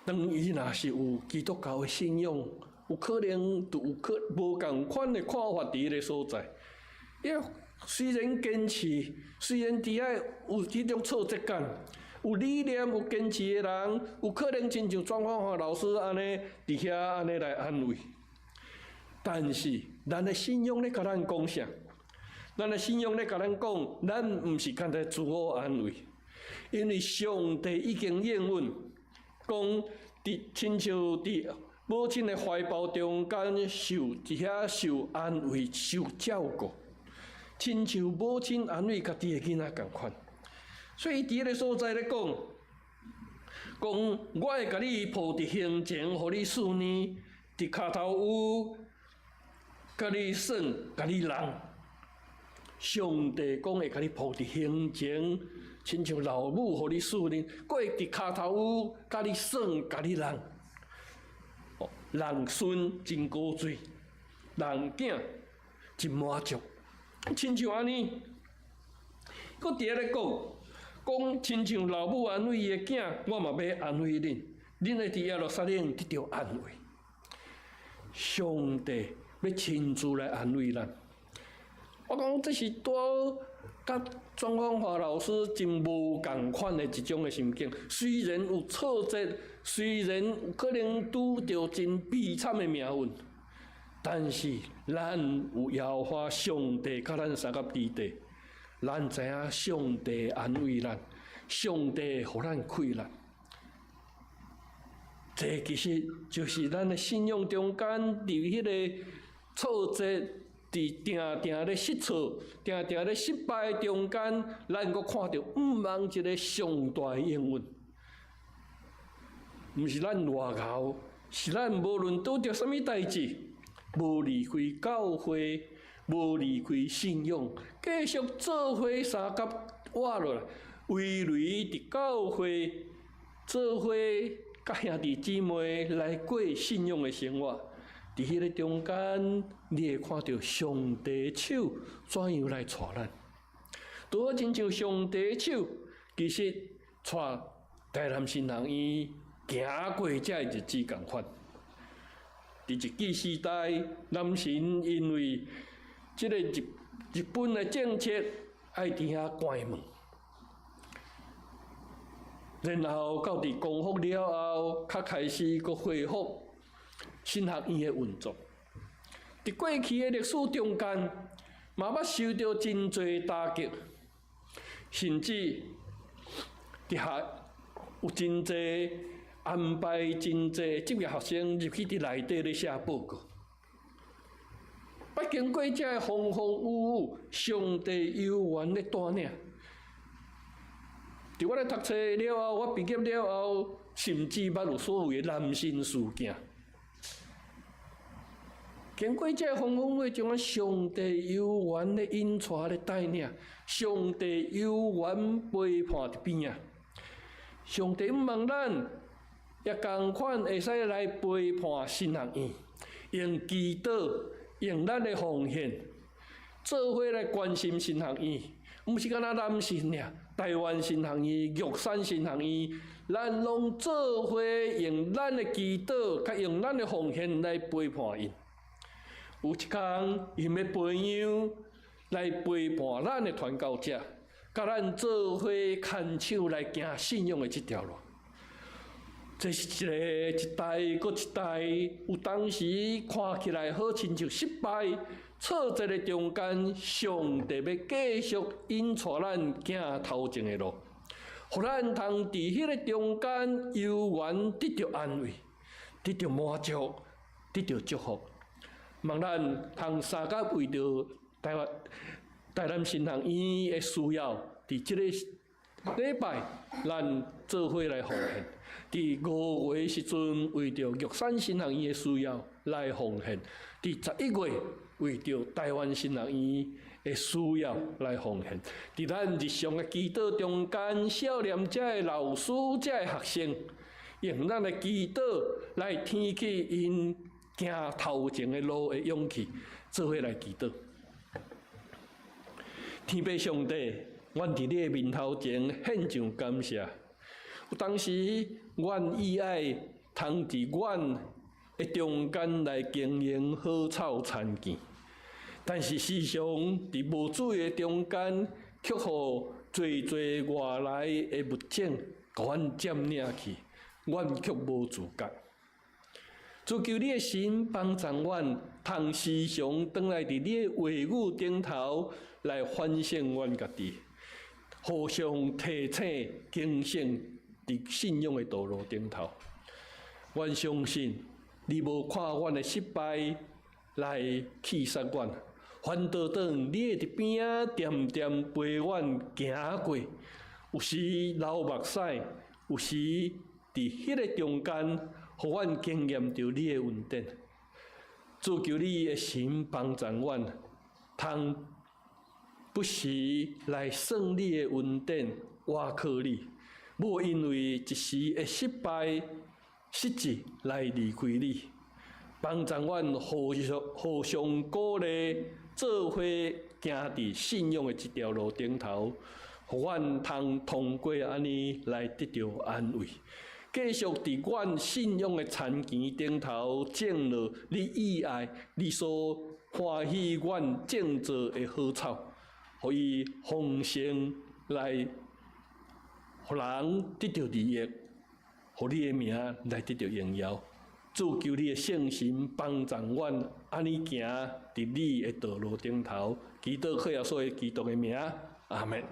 當伊若是有基督教的信仰，有可能就有可無仝款的看法佇彼个所在。伊雖然堅持，雖然佇遐有這種挫折感，有理念、有堅持的人，有可能親像莊芳華老師按呢佇遐按呢來安慰。但是，咱的信仰咧共咱講啥？咱的信仰咧共咱講，咱毋是干焦自我安慰，因為上帝已經應允，講佇親像佇母親的懷抱中間受佇遐受安慰、受照顧，親像母親安慰家己的囡仔仝款。所以佇彼个所在咧講，講我會共你抱佇胸前，予你思念，佇跤頭趺，共你耍，共你弄。上帝講會共你抱佇胸前，親像老母予你思念，閣會佇跤頭趺，共你耍，共你弄。人孫真古錐，人囝真滿足，親像按呢。閣佇遐咧講，講親像老母安慰伊的囝，我嘛欲安慰恁，恁會佇耶路撒冷得著安慰。上帝欲親自來安慰咱。我講這是拄佮莊芳華老師真無仝款的一種的心境。雖然有挫折，雖然有可能拄著真悲慘的命運，但是咱有耶和華上帝佮咱相佮佇底，咱知影上帝安慰咱，上帝予咱氣力。這其實就是咱的信仰中間佇彼个挫折，佇定定咧失挫、定定咧失敗中間，咱閣看著向望一个上大的應允。毋是咱偌𠢕，是咱無論拄著啥物代誌，無離開教會，無離開信仰，繼續做伙相佮活落來，為雷佇教會做伙，佮兄弟姊妹來過信仰的生活。佇彼个中間，你會看著上帝手怎樣來帶咱。拄好親像上帝手，其實帶台南神學院行過這个日子仝款。佇日據時代，南神因為這个日日本的政策，愛佇遐關門，然後到佇光復了後，較開始閣恢復神學院的運作。佇過去的歷史中間，嘛捌受著真濟打擊，甚至佇學有真濟安排真濟職業學生入去佇內底咧寫報告。捌經過這个風風雨雨，上帝猶原咧帶領。佇我咧讀冊了後，我畢業了後，甚至捌有所謂的南神事件。經過這個風風雨雨，將上帝猶原咧引帶咧帶領，上帝猶原陪伴佇邊仔。上帝向望咱，也仝款會使來陪伴神學院，用祈禱，用咱的奉獻，做伙來關心神學院。毋是干焦南神爾，台灣神學院、玉山神學院，咱攏做伙用咱的祈禱，佮用咱的奉獻來陪伴𪜶。有一工，𪜶欲培養來陪伴咱的傳教者，佮咱做伙牽手來行信仰的這條路。這是一个一代閣一代，有當時看起來好親像失敗、挫折的中間，上帝欲繼續引帶咱行頭前的路，予咱通佇彼个中間猶原得著安慰、得著滿足、得著祝福。望咱通相佮為著台灣台南神學院的需要，佇這个禮拜，咱做伙來奉獻。佇5月時陣，為著玉山神學院的需要來奉獻；佇11月，為著台灣神學院的需要來奉獻。佇咱日常的祈禱中間，少年遮的老師、遮的學生，用咱的祈禱來添起𪜶行頭前的路的勇氣，做伙來祈禱。天父上帝，阮佇你的面頭前獻上感謝。有當時，阮意愛通佇阮的中間來經營好草田園，但是時常佇無注意的中間，卻予濟濟外來的物種共阮佔領去，阮卻無自覺。主求你的神幫助阮，通時常轉來佇你的話語頂頭來反省阮家己，互相提醒、警醒佇信仰的道路頂頭。阮相信你無看阮的失敗來棄殺阮，反倒轉你會佇邊仔恬恬陪阮行過。有時流目屎，有時佇彼个中間，予阮經驗著你的恩典。主求你的神幫助阮，通不時來算你的恩典，倚靠你，無因為一時的失敗、失志來離開你。幫助阮互相互相鼓勵，做伙行佇信仰的這條路頂頭，予阮通通過按呢來得著安慰。繼續佇阮信仰的田園頂頭種落你意愛、你所歡喜阮種做的好草，予伊豐盛來，予人得著利益，予你的名來得著榮耀。主求你的聖神幫助阮，按呢行佇你的道路頂頭，祈禱靠耶穌基督的名，阿們。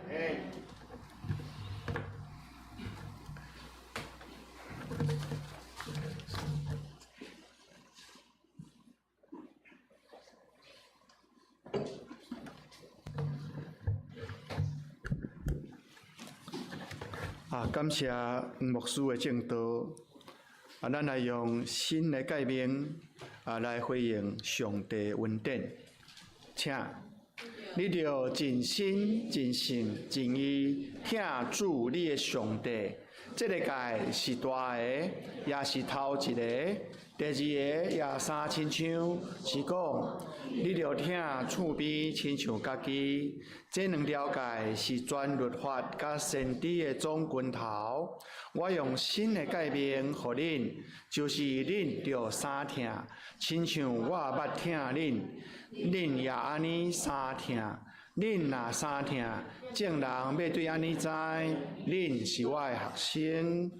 啊，感謝黃牧師的證道。啊，咱來用新的誡命啊來回應上帝恩典，請你著盡心、盡性、盡意疼主你的上帝。這個誡是大个，也是頭一个。第二個也相親像，是講你著疼厝邊親像家己。這兩條誡是全律法佮先知的總根頭。我用新的誡命予恁，就是恁著相疼，親像我捌疼恁，恁也按呢相疼。恁若相疼，眾人欲對按呢知，恁是我的學生。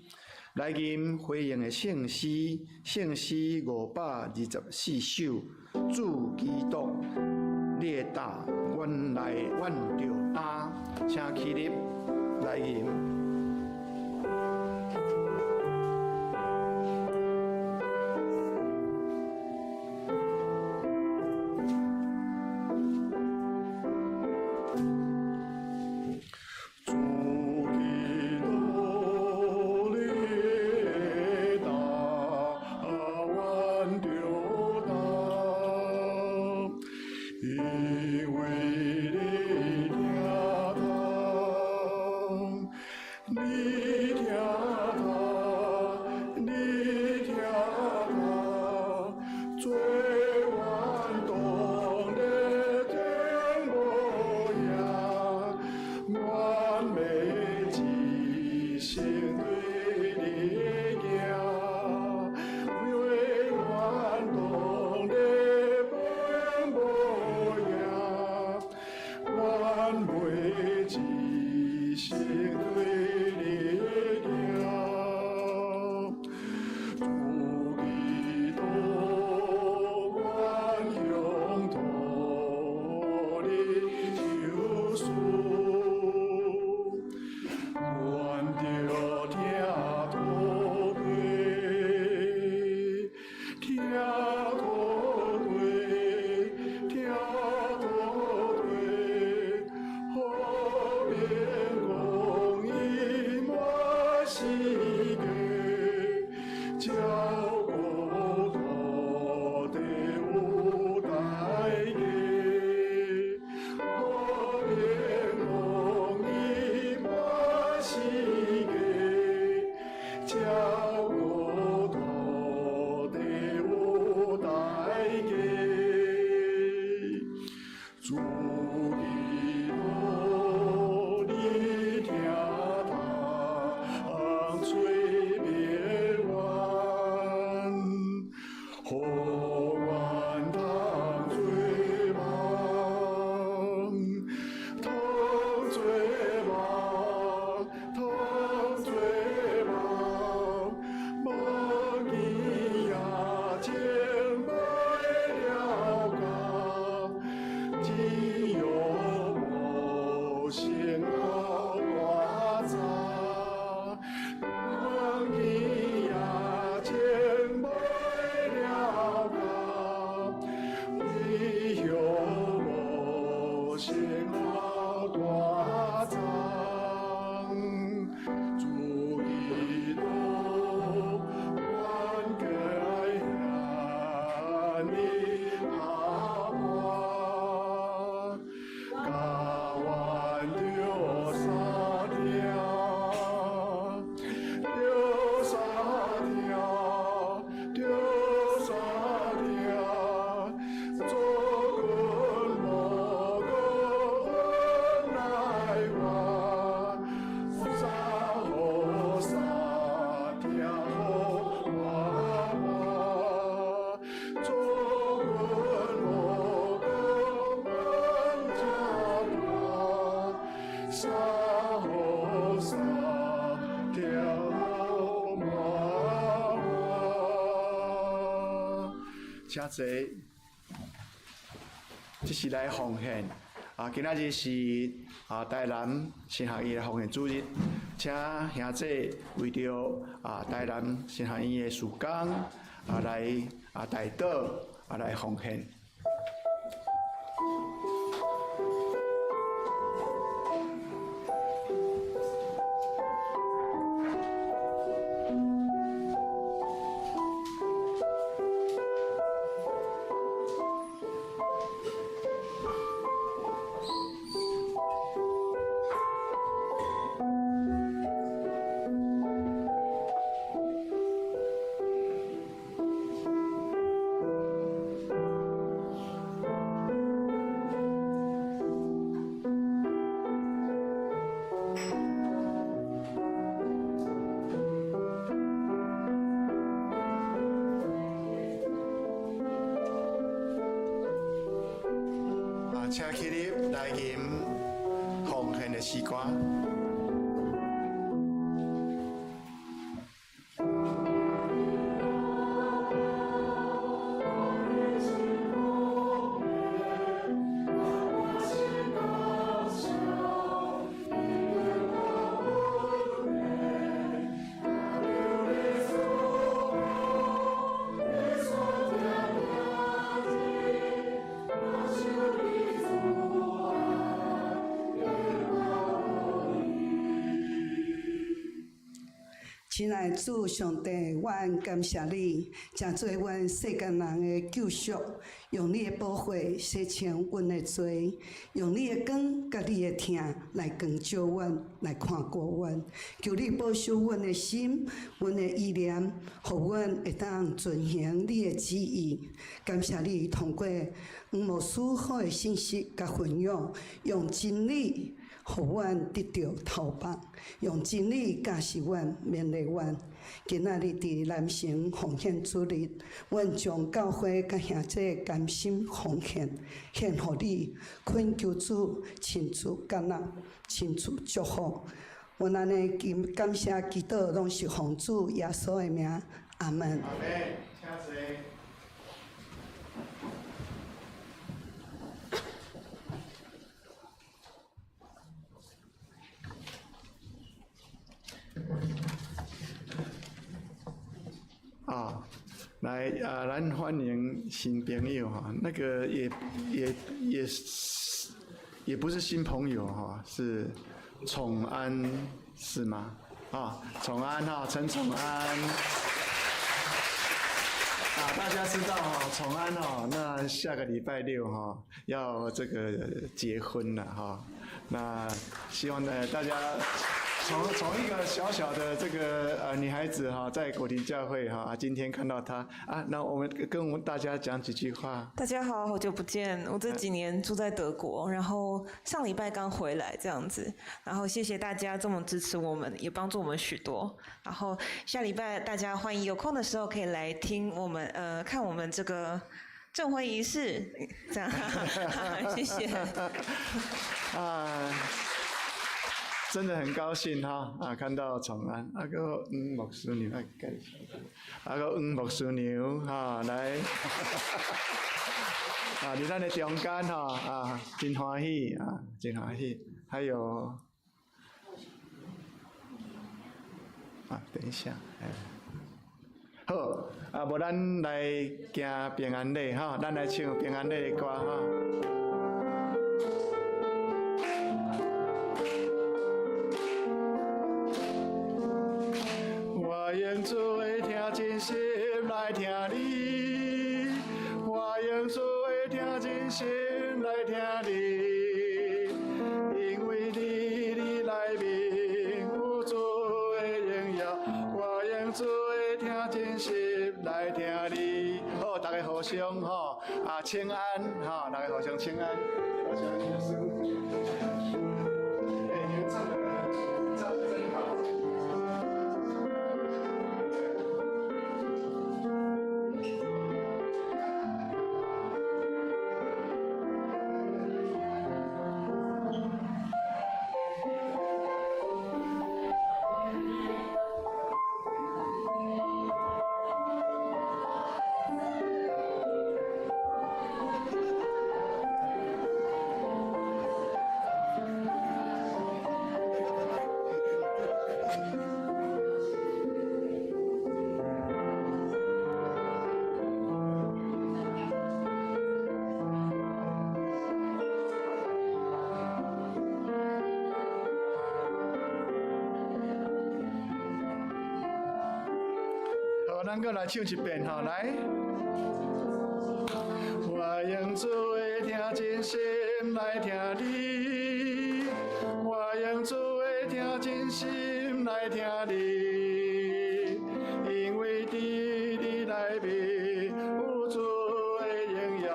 來吟回應的聖詩，聖詩524首，主基督，你的擔，阮來阮著擔，請起立來吟。主基督，你的擔，阮著擔，因為你疼痛，你疼痛，你疼痛，做阮當咧天無影。生對你行，永遠當咧分無影，阮袂一生對你行。主基督，阮向托你求恕，阮著聽禱告，聽禱告，聽禱告，予免公義滿世界，照顧土地有代價，予免公義滿世界，照顧土地有代價。主基督，你聽通催眠阮，予阮通做夢，通做夢，通做夢，夢見夜情袂了解，只有無聲大早，夢見夜情袂了解，只有無聲大早。主基督，阮該向你下看，甲阮著相聽，著相聽，著相聽，主君無顧來阮，三予相聽予滿滿，主君無顧阮這大，三予相聽予滿滿。請坐，這是來奉獻。今仔日是台南神學院的奉獻主日，請兄姐為著台南神學院的事工來代禱來奉獻。請起立來吟奉獻的詩歌。親愛的主上帝，阮感謝你，成做阮世間人的救贖，用你的寶血洗清阮的罪，用你的光佮你的疼來光照阮，來看顧阮。求你保守阮的心，阮的意念，予阮會當遵行你的旨意。感謝你通過黃牧師好的信息佮分享，用真理，予阮得著投放，用真理教示阮，勉勵阮。今仔日佇南城奉獻主日，阮將教會佮兄弟甘心奉獻，獻予你，懇求主親自悅納，親自祝福。阮按呢感謝祈禱，攏是奉主耶穌的名，阿門。阿門，請坐。啊，來啊，咱歡迎新朋友哈，那個也不是新朋友哈，是寵安是嗎？啊，寵安哈，陳寵安。啊，大家知道哈，寵安哈，那下個禮拜六哈要這個結婚了哈，那希望呢大家從一個小小的這個女孩子哈，在果亭教會哈，今天看到她啊，那我們跟我們大家講幾句話。大家好，好久不見，我這幾年住在德國，然後上禮拜剛回來這樣子，然後謝謝大家這麼支持我們，也幫助我們許多。然後下禮拜大家歡迎有空的時候可以來聽我們看我們這個證婚儀式，這樣，謝謝。啊。真的很高興哈啊！看到寵安啊閣黃牧師娘啊，啊閣黃牧師娘哈來啊，佇咱的中間哈啊，真歡喜啊，真歡喜。還有啊，等一下，哎，好啊，無咱來行平安禮哈，咱來唱平安禮的歌哈。我用主的聽真心來聽你，我用主的聽真心來聽你，因為你內面有主的榮耀，我用主的聽真心來聽你。好，大家互相吼啊請安吼，大家互相請安。我想耶穌。欸，你們唱得唱得真好。好，咱閣來唱一遍吼，來。我用主的聽真心來聽你，我用主的聽真心來聽你，因為佇你內面有主的榮耀，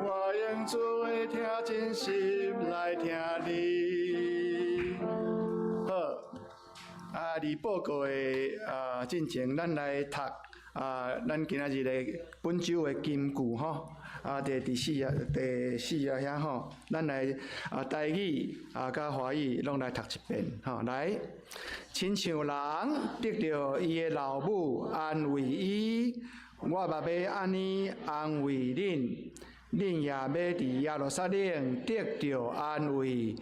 我用主的聽真心來聽你。好，啊，佇報告的啊進前，咱來讀啊，咱今仔日的本週的金句吼，啊，第四頁遐吼，咱來啊台語啊佮華語攏來讀一遍吼，來，親像人得著伊的老母安慰伊，我嘛欲按呢安慰恁，恁也欲佇耶路撒冷得著安慰。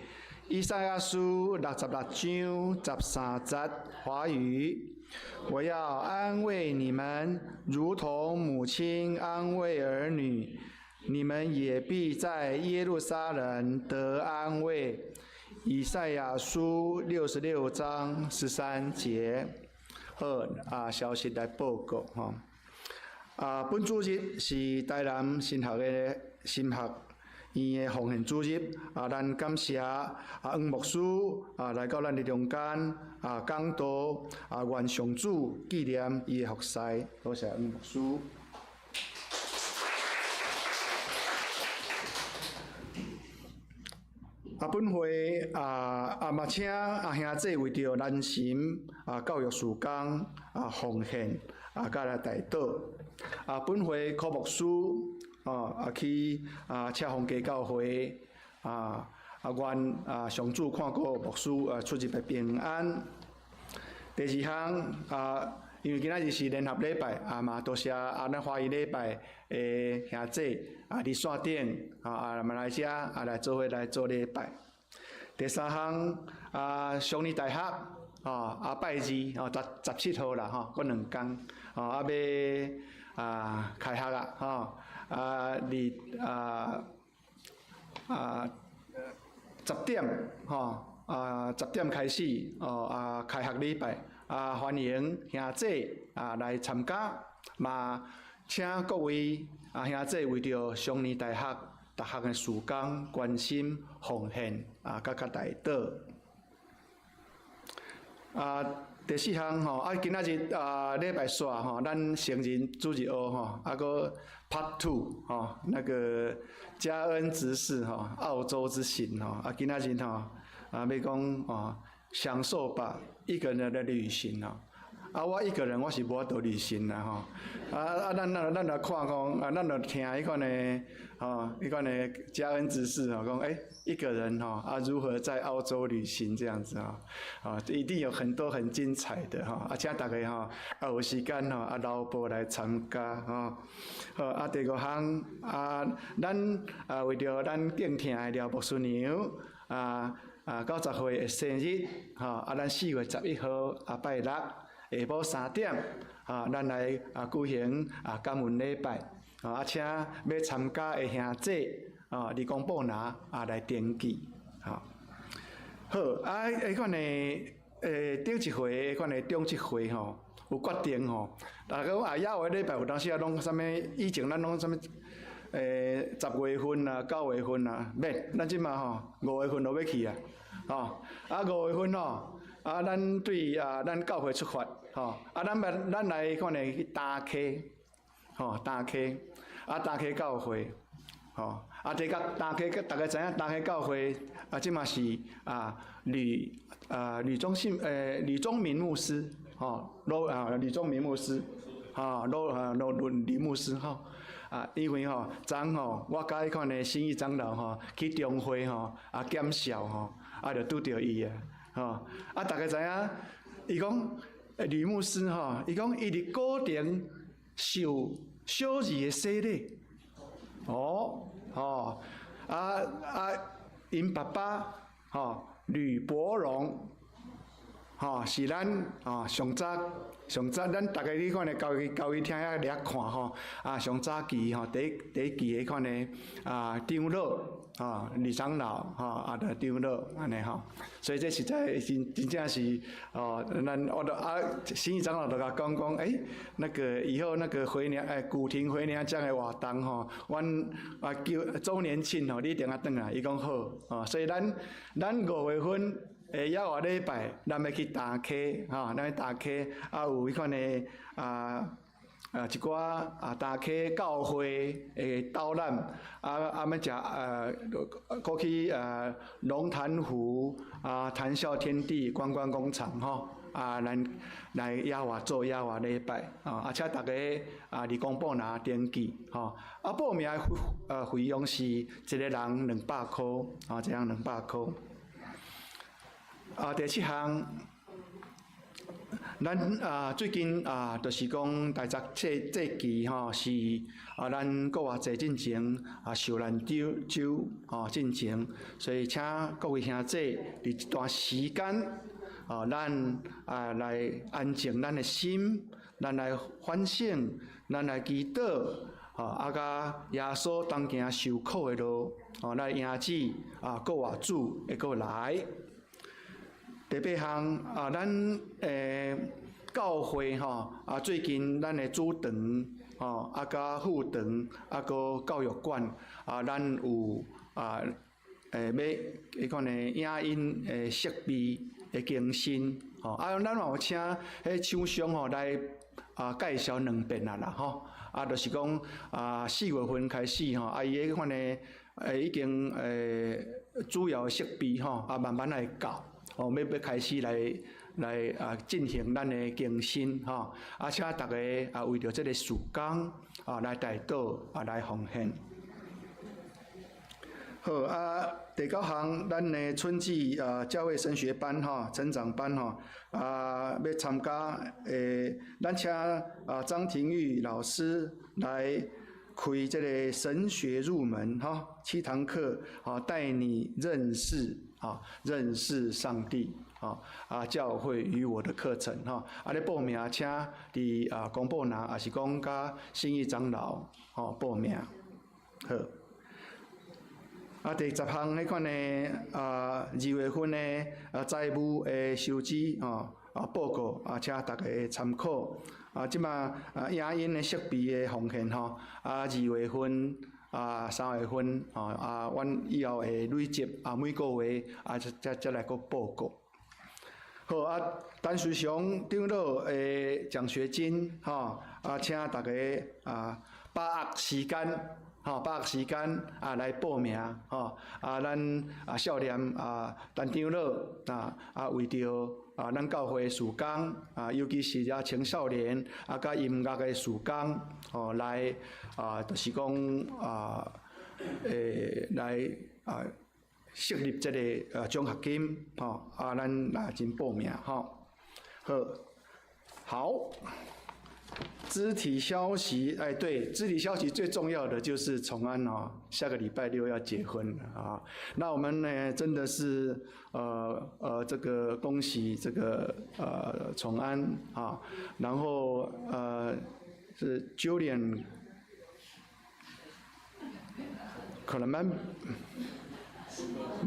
以賽亞書66章13節華語，我要安慰你們，如同母親安慰兒女，你們也必在耶路撒冷得安慰。以賽亞書66章13節。好，啊，消息來報告吼。啊，本主日是台南神學的神學院的奉獻主日，啊，咱感謝啊黃牧師啊來到咱的中間啊講道啊，願上主紀念伊的服侍，多謝黃牧師。啊，本會啊啊嘛請啊兄姊為著南神啊教育事工啊奉獻啊，佮來代禱。啊，本會柯牧師哦啊去啊赤峰街教會啊啊願啊上主看顧牧師啊出入的平安。第二項啊，因為今仔日是聯合禮拜啊嘛，多謝啊咱華語禮拜的兄姊啊佇線頂啊啊嘛來遮啊來做伙來做禮拜。第三項啊，雙年大學吼啊拜二吼17號啦吼，閣兩工吼啊欲啊開學啊吼啊佇啊啊十點吼啊十點開始哦啊開學禮拜啊歡迎兄姊啊來參加，嘛請各位啊兄姊為著雙年大學逐項的事工關心奉獻啊，佮佮代禱。啊，第四項吼，啊，今仔日啊禮拜煞吼，咱成人主日學吼，啊閣 Part Two 吼，那個嘉恩執事吼，澳洲之行吼，啊，今仔日吼，啊，欲講哦，享受吧一個人的旅行吼。啊，我一個人我是無法度旅行啦吼。啊啊，咱來看講，啊，咱就聽彼款的吼，彼款的嘉恩執事吼，講欸，一個人吼啊，如何在澳洲旅行這樣子吼，啊，一定有很多很精彩的吼，啊，請逐家吼，啊有時間吼，啊留步來參加吼。好，啊，第五項啊，咱啊為著咱敬疼的廖牧師娘啊啊90歲的生日吼，啊，咱4月11號啊拜六下晡3點，啊，咱來啊舉行啊感恩禮拜，啊，請欲參加的兄姊，啊，佇公布拿啊來登記，吼。好，啊，彼款的頂一回，彼款的中執會吼，有決定吼，逐家講啊，猶的禮拜有當時啊，攏啥物？以前咱攏啥物？10月份啊，9月份啊，免，咱這馬吼五月份就欲去啊，吼，啊五月份吼，啊咱對啊咱教會出發，吼，啊咱欲咱來款的去礁溪，吼，礁溪，啊礁溪教會，吼，啊這個礁溪，逐家知影礁溪教會啊，這馬是啊呂啊呂忠信呂忠明牧師，吼，呂啊呂忠明牧師，吼，呂啊呂呂呂牧師吼。啊，因為吼，昨昏吼，我佮彼款的新義長老吼去中會吼啊檢校吼，啊就拄著伊啊，吼，啊逐家知影，伊講呂牧師吼，伊講伊佇古亭受小兒的洗禮，哦，吼，啊啊，𪜶爸爸吼呂伯榮，吼是咱吼上早上早，咱逐家彼款的教會廳遐咧看吼，啊上早期吼，第一第一期彼款的啊長老，吼呂長老吼啊著長老按呢吼，所以這實在真真正是哦，咱我著啊新義長老就共講講，欸，那個以後那個回娘古亭回娘家的活動吼，阮啊叫週年慶吼，你一定愛轉來，伊講好，哦，所以咱咱五月份。下猶外禮拜，咱欲去礁溪，吼，咱去礁溪，啊有彼款的啊啊一寡啊礁溪教會的導覽，啊啊欲食閣去龍潭湖啊談笑天地觀光工廠吼，啊咱來野外做野外禮拜，啊請逐家啊佇公布拿登記，吼，啊報名費用是一個人兩百箍，啊一人兩百箍。啊，第七項，咱啊最近啊，就是講大十這這期吼是啊，咱閣偌濟進前啊受難週週吼進前，所以請各位兄弟佇這段時間啊，咱啊來安靜咱的心，咱來反省，咱來祈禱，吼啊，佮耶穌同行受苦的路，吼來迎接啊閣偌主會閣來。第八項啊，咱教會吼啊，最近咱的主堂吼啊，佮副堂啊，閣教育館啊，咱有啊欲彼款的影音的設備的更新吼啊，咱嘛有請彼廠商吼來啊介紹兩遍啊啦吼啊，就是講啊4月份開始吼啊，伊彼款的已經主要設備吼，啊慢慢來到，哦，欲開始來啊進行咱的更新吼，啊請逐家啊為著這個事工啊來代禱啊來奉獻。好啊，第九項，咱的春季啊教會神學班吼，成長班吼啊，欲參加的，咱請啊張廷玉老師來開這個神學入門吼，七堂課，啊帶你認識啊認識上帝啊啊教會與我的課程吼，啊咧報名請佇啊公布欄，抑是講佮信義長老吼報名，好。啊，第十項彼款的啊，二月份的啊財務的收支吼啊報告啊，請逐家參考。啊，這馬啊影音的設備的奉獻吼，啊二月份啊三月份吼啊，阮以後會累積啊每個月啊才來閣報告。好啊，陳思祥長老的獎學金吼啊，請逐家啊把握時間。吼，把握時間啊來報名吼啊，咱啊少年啊陳長老啊啊為著啊咱教會事工啊，尤其是遮青少年啊，佮音樂的事工吼來啊，就是講啊，來啊設立這个啊獎學金吼啊，咱來真報名吼。好，好。肢體消息，哎，對，肢體消息最重要的就是崇安哦，下個禮拜六要結婚了啊。那我們呢，真的是這個恭喜這個崇安啊，然後是 Julian 可能蠻，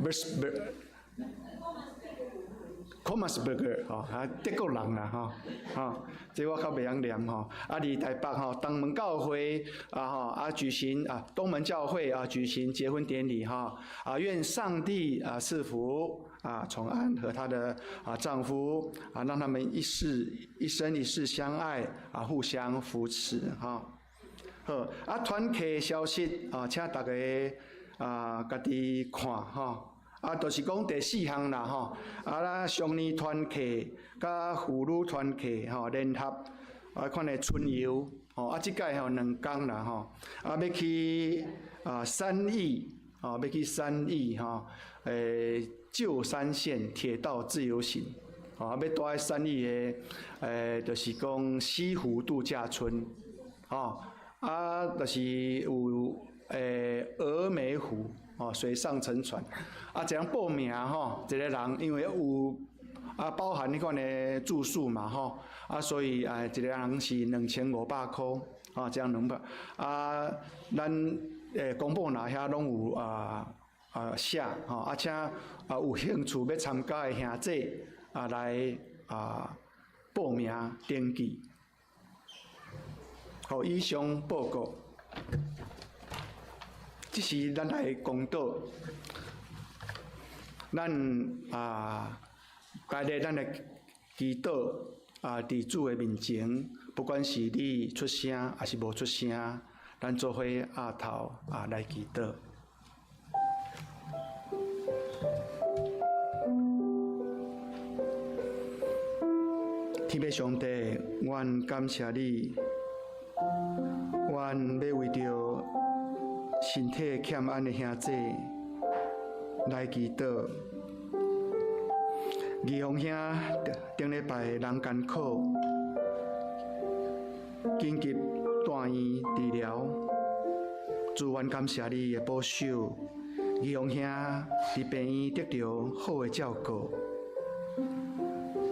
不是不是。Thomasberger 吼，啊，德國人啦吼，吼，這我較袂曉念吼。啊，佇台北吼，東門教會啊吼，啊舉行啊東門教會啊舉行結婚典禮哈，啊願上帝啊賜福啊崇安和她的啊丈夫啊，讓他們一世一生一世相愛啊，互相扶持哈。好，啊團契消息啊，請逐家啊家己看吼。啊，就是講第四項啦吼，啊，咱少年團契佮婦女團契吼聯合啊，款的春遊吼，啊，這擺吼兩工啦吼，啊，欲去啊三義吼，欲去三義吼，舊山線鐵道自由行，吼，啊，欲蹛佇三義的，就是講西湖度假村，吼，啊，就是有峨眉湖。哦，水上乘船，啊，這樣報名吼，一個人因為有啊包含彼款的住宿嘛吼，啊，所以啊一個人是2500箍，啊，這樣兩百，啊，咱公布欄遐攏有啊寫吼，啊，請啊有興趣欲參加的兄弟啊來啊報名登記。好，以上報告。這時咱來公禱，咱啊，今日咱來祈禱啊，佇主的面前，不管是你出聲抑是無出聲，咱做伙匣頭啊來祈禱。天父上帝，阮感謝你，阮欲為著身體欠安的兄弟來祈禱。義雄兄頂禮拜人艱苦，緊急住院治療。主，阮感謝你的保守，義雄兄佇病院得著好的照顧。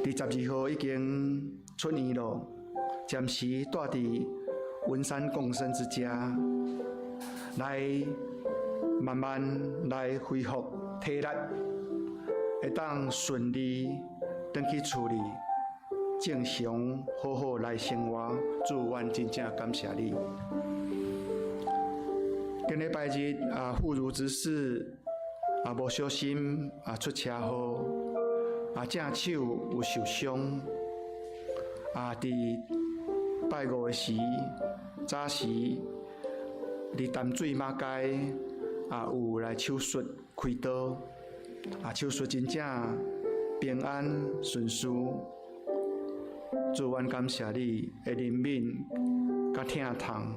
佇12號已經出院囉，暫時蹛佇文山共生之家，來慢慢來恢復體力，會當順利轉去厝裡，正常好好來生活。主，阮真正感謝你。頂禮拜日啊，婦孺執事啊，無小心啊出車禍，啊正手有受傷，啊佇拜五的時早時，佇淡水馬街也有來手術開刀，啊手術真正平安順遂。主，阮感謝你的憐憫佮疼痛，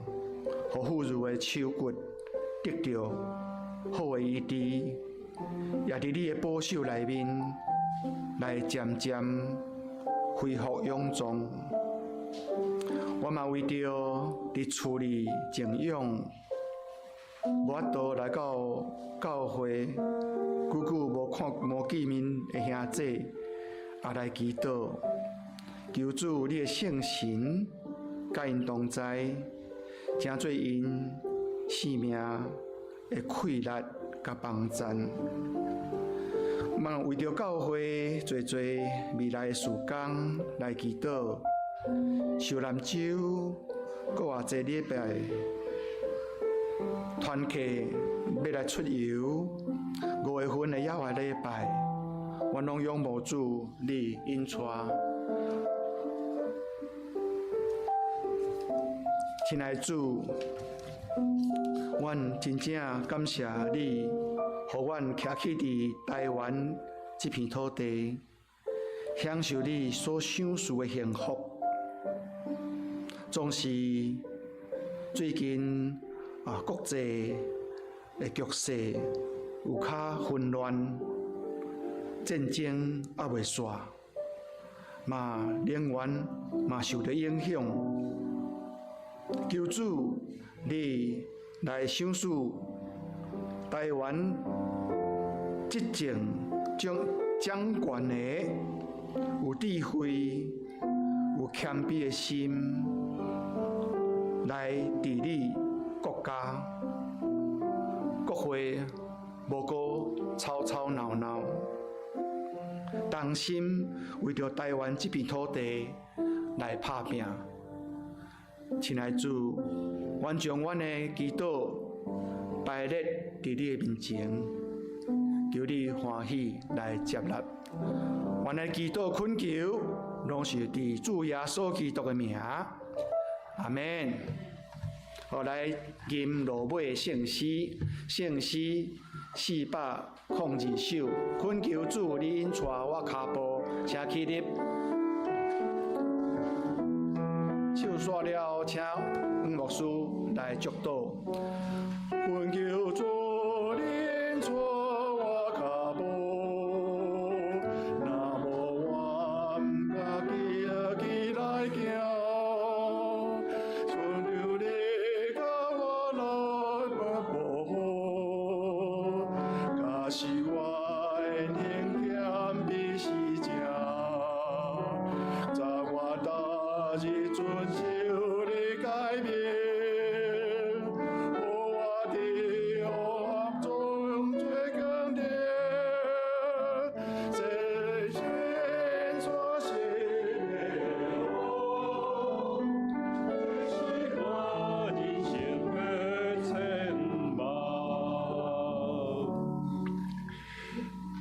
予婦孺的手骨得著好的醫治，也佇你的保守內面來漸漸恢復勇壯。我嘛為著佇厝裡靜養，無法度來到教會，久久無看無見面的兄姊，也來祈禱，求主你的聖神佮𪜶同在，成做𪜶生命的氣力佮幫贊。嘛為著教會濟濟未來的事工來祈禱，受難週閣偌濟禮拜團契欲來出遊，5月份的猶外禮拜，阮攏仰慕主你引帶。親愛的主，阮真正感謝你，予阮徛起佇台灣這片土地，享受你所賞賜的幸福。總是最近啊，國際的局勢有較混亂，戰爭猶未煞，嘛能源嘛受著影響。求主你來賞賜台灣執政掌掌權的有智慧、有謙卑的心，來治理國家。國會無閣吵吵鬧鬧，同心為著台灣這片土地來拍拚。親愛主，阮將阮的祈禱擺列佇你的面前，求你歡喜來接納。阮的祈禱懇求，攏是佇主耶穌基督的名。阿們。好，來吟落尾聖詩，聖詩402首，懇求主你引帶我跤步，請起立。唱煞了，請黃牧師來祝禱。懇求主你引帶我跤步，若無我毋敢起起來行。親像你共我來保護，假使我的行謙卑是正，昨我逐日遵守你誡命，予我佇黑暗中做光明，這牽出生的路，這是我人生的展望。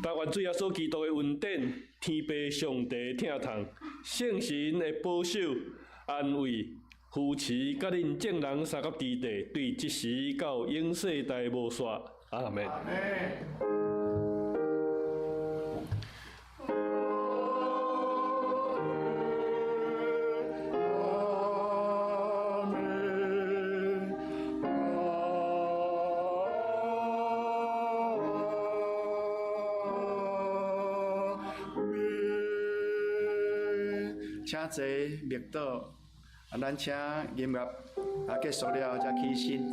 但願主耶穌基督的恩典、天父上帝疼痛、聖神的保守、安慰、扶持，佮恁眾人相佮之地，對這時到永世代無煞。阿們。阿們。請坐默禱，啊，咱請音樂啊結束了才起身。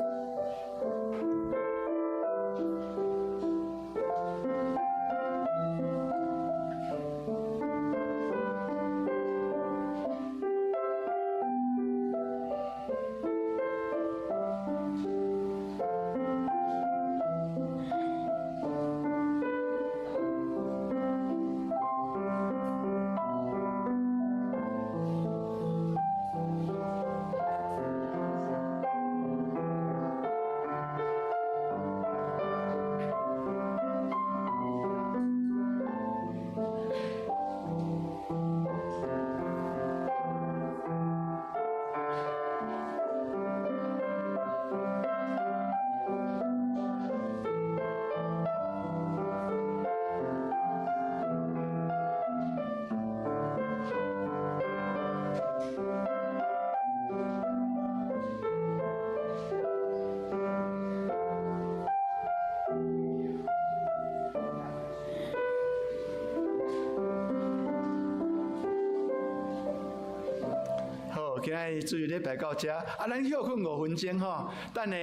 今仔日主日禮拜到遮，啊，咱歇睏5分鐘吼，等下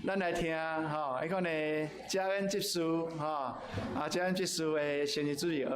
咱來聽吼，彼款的嘉恩執事吼，啊，嘉恩執事的生日主日學。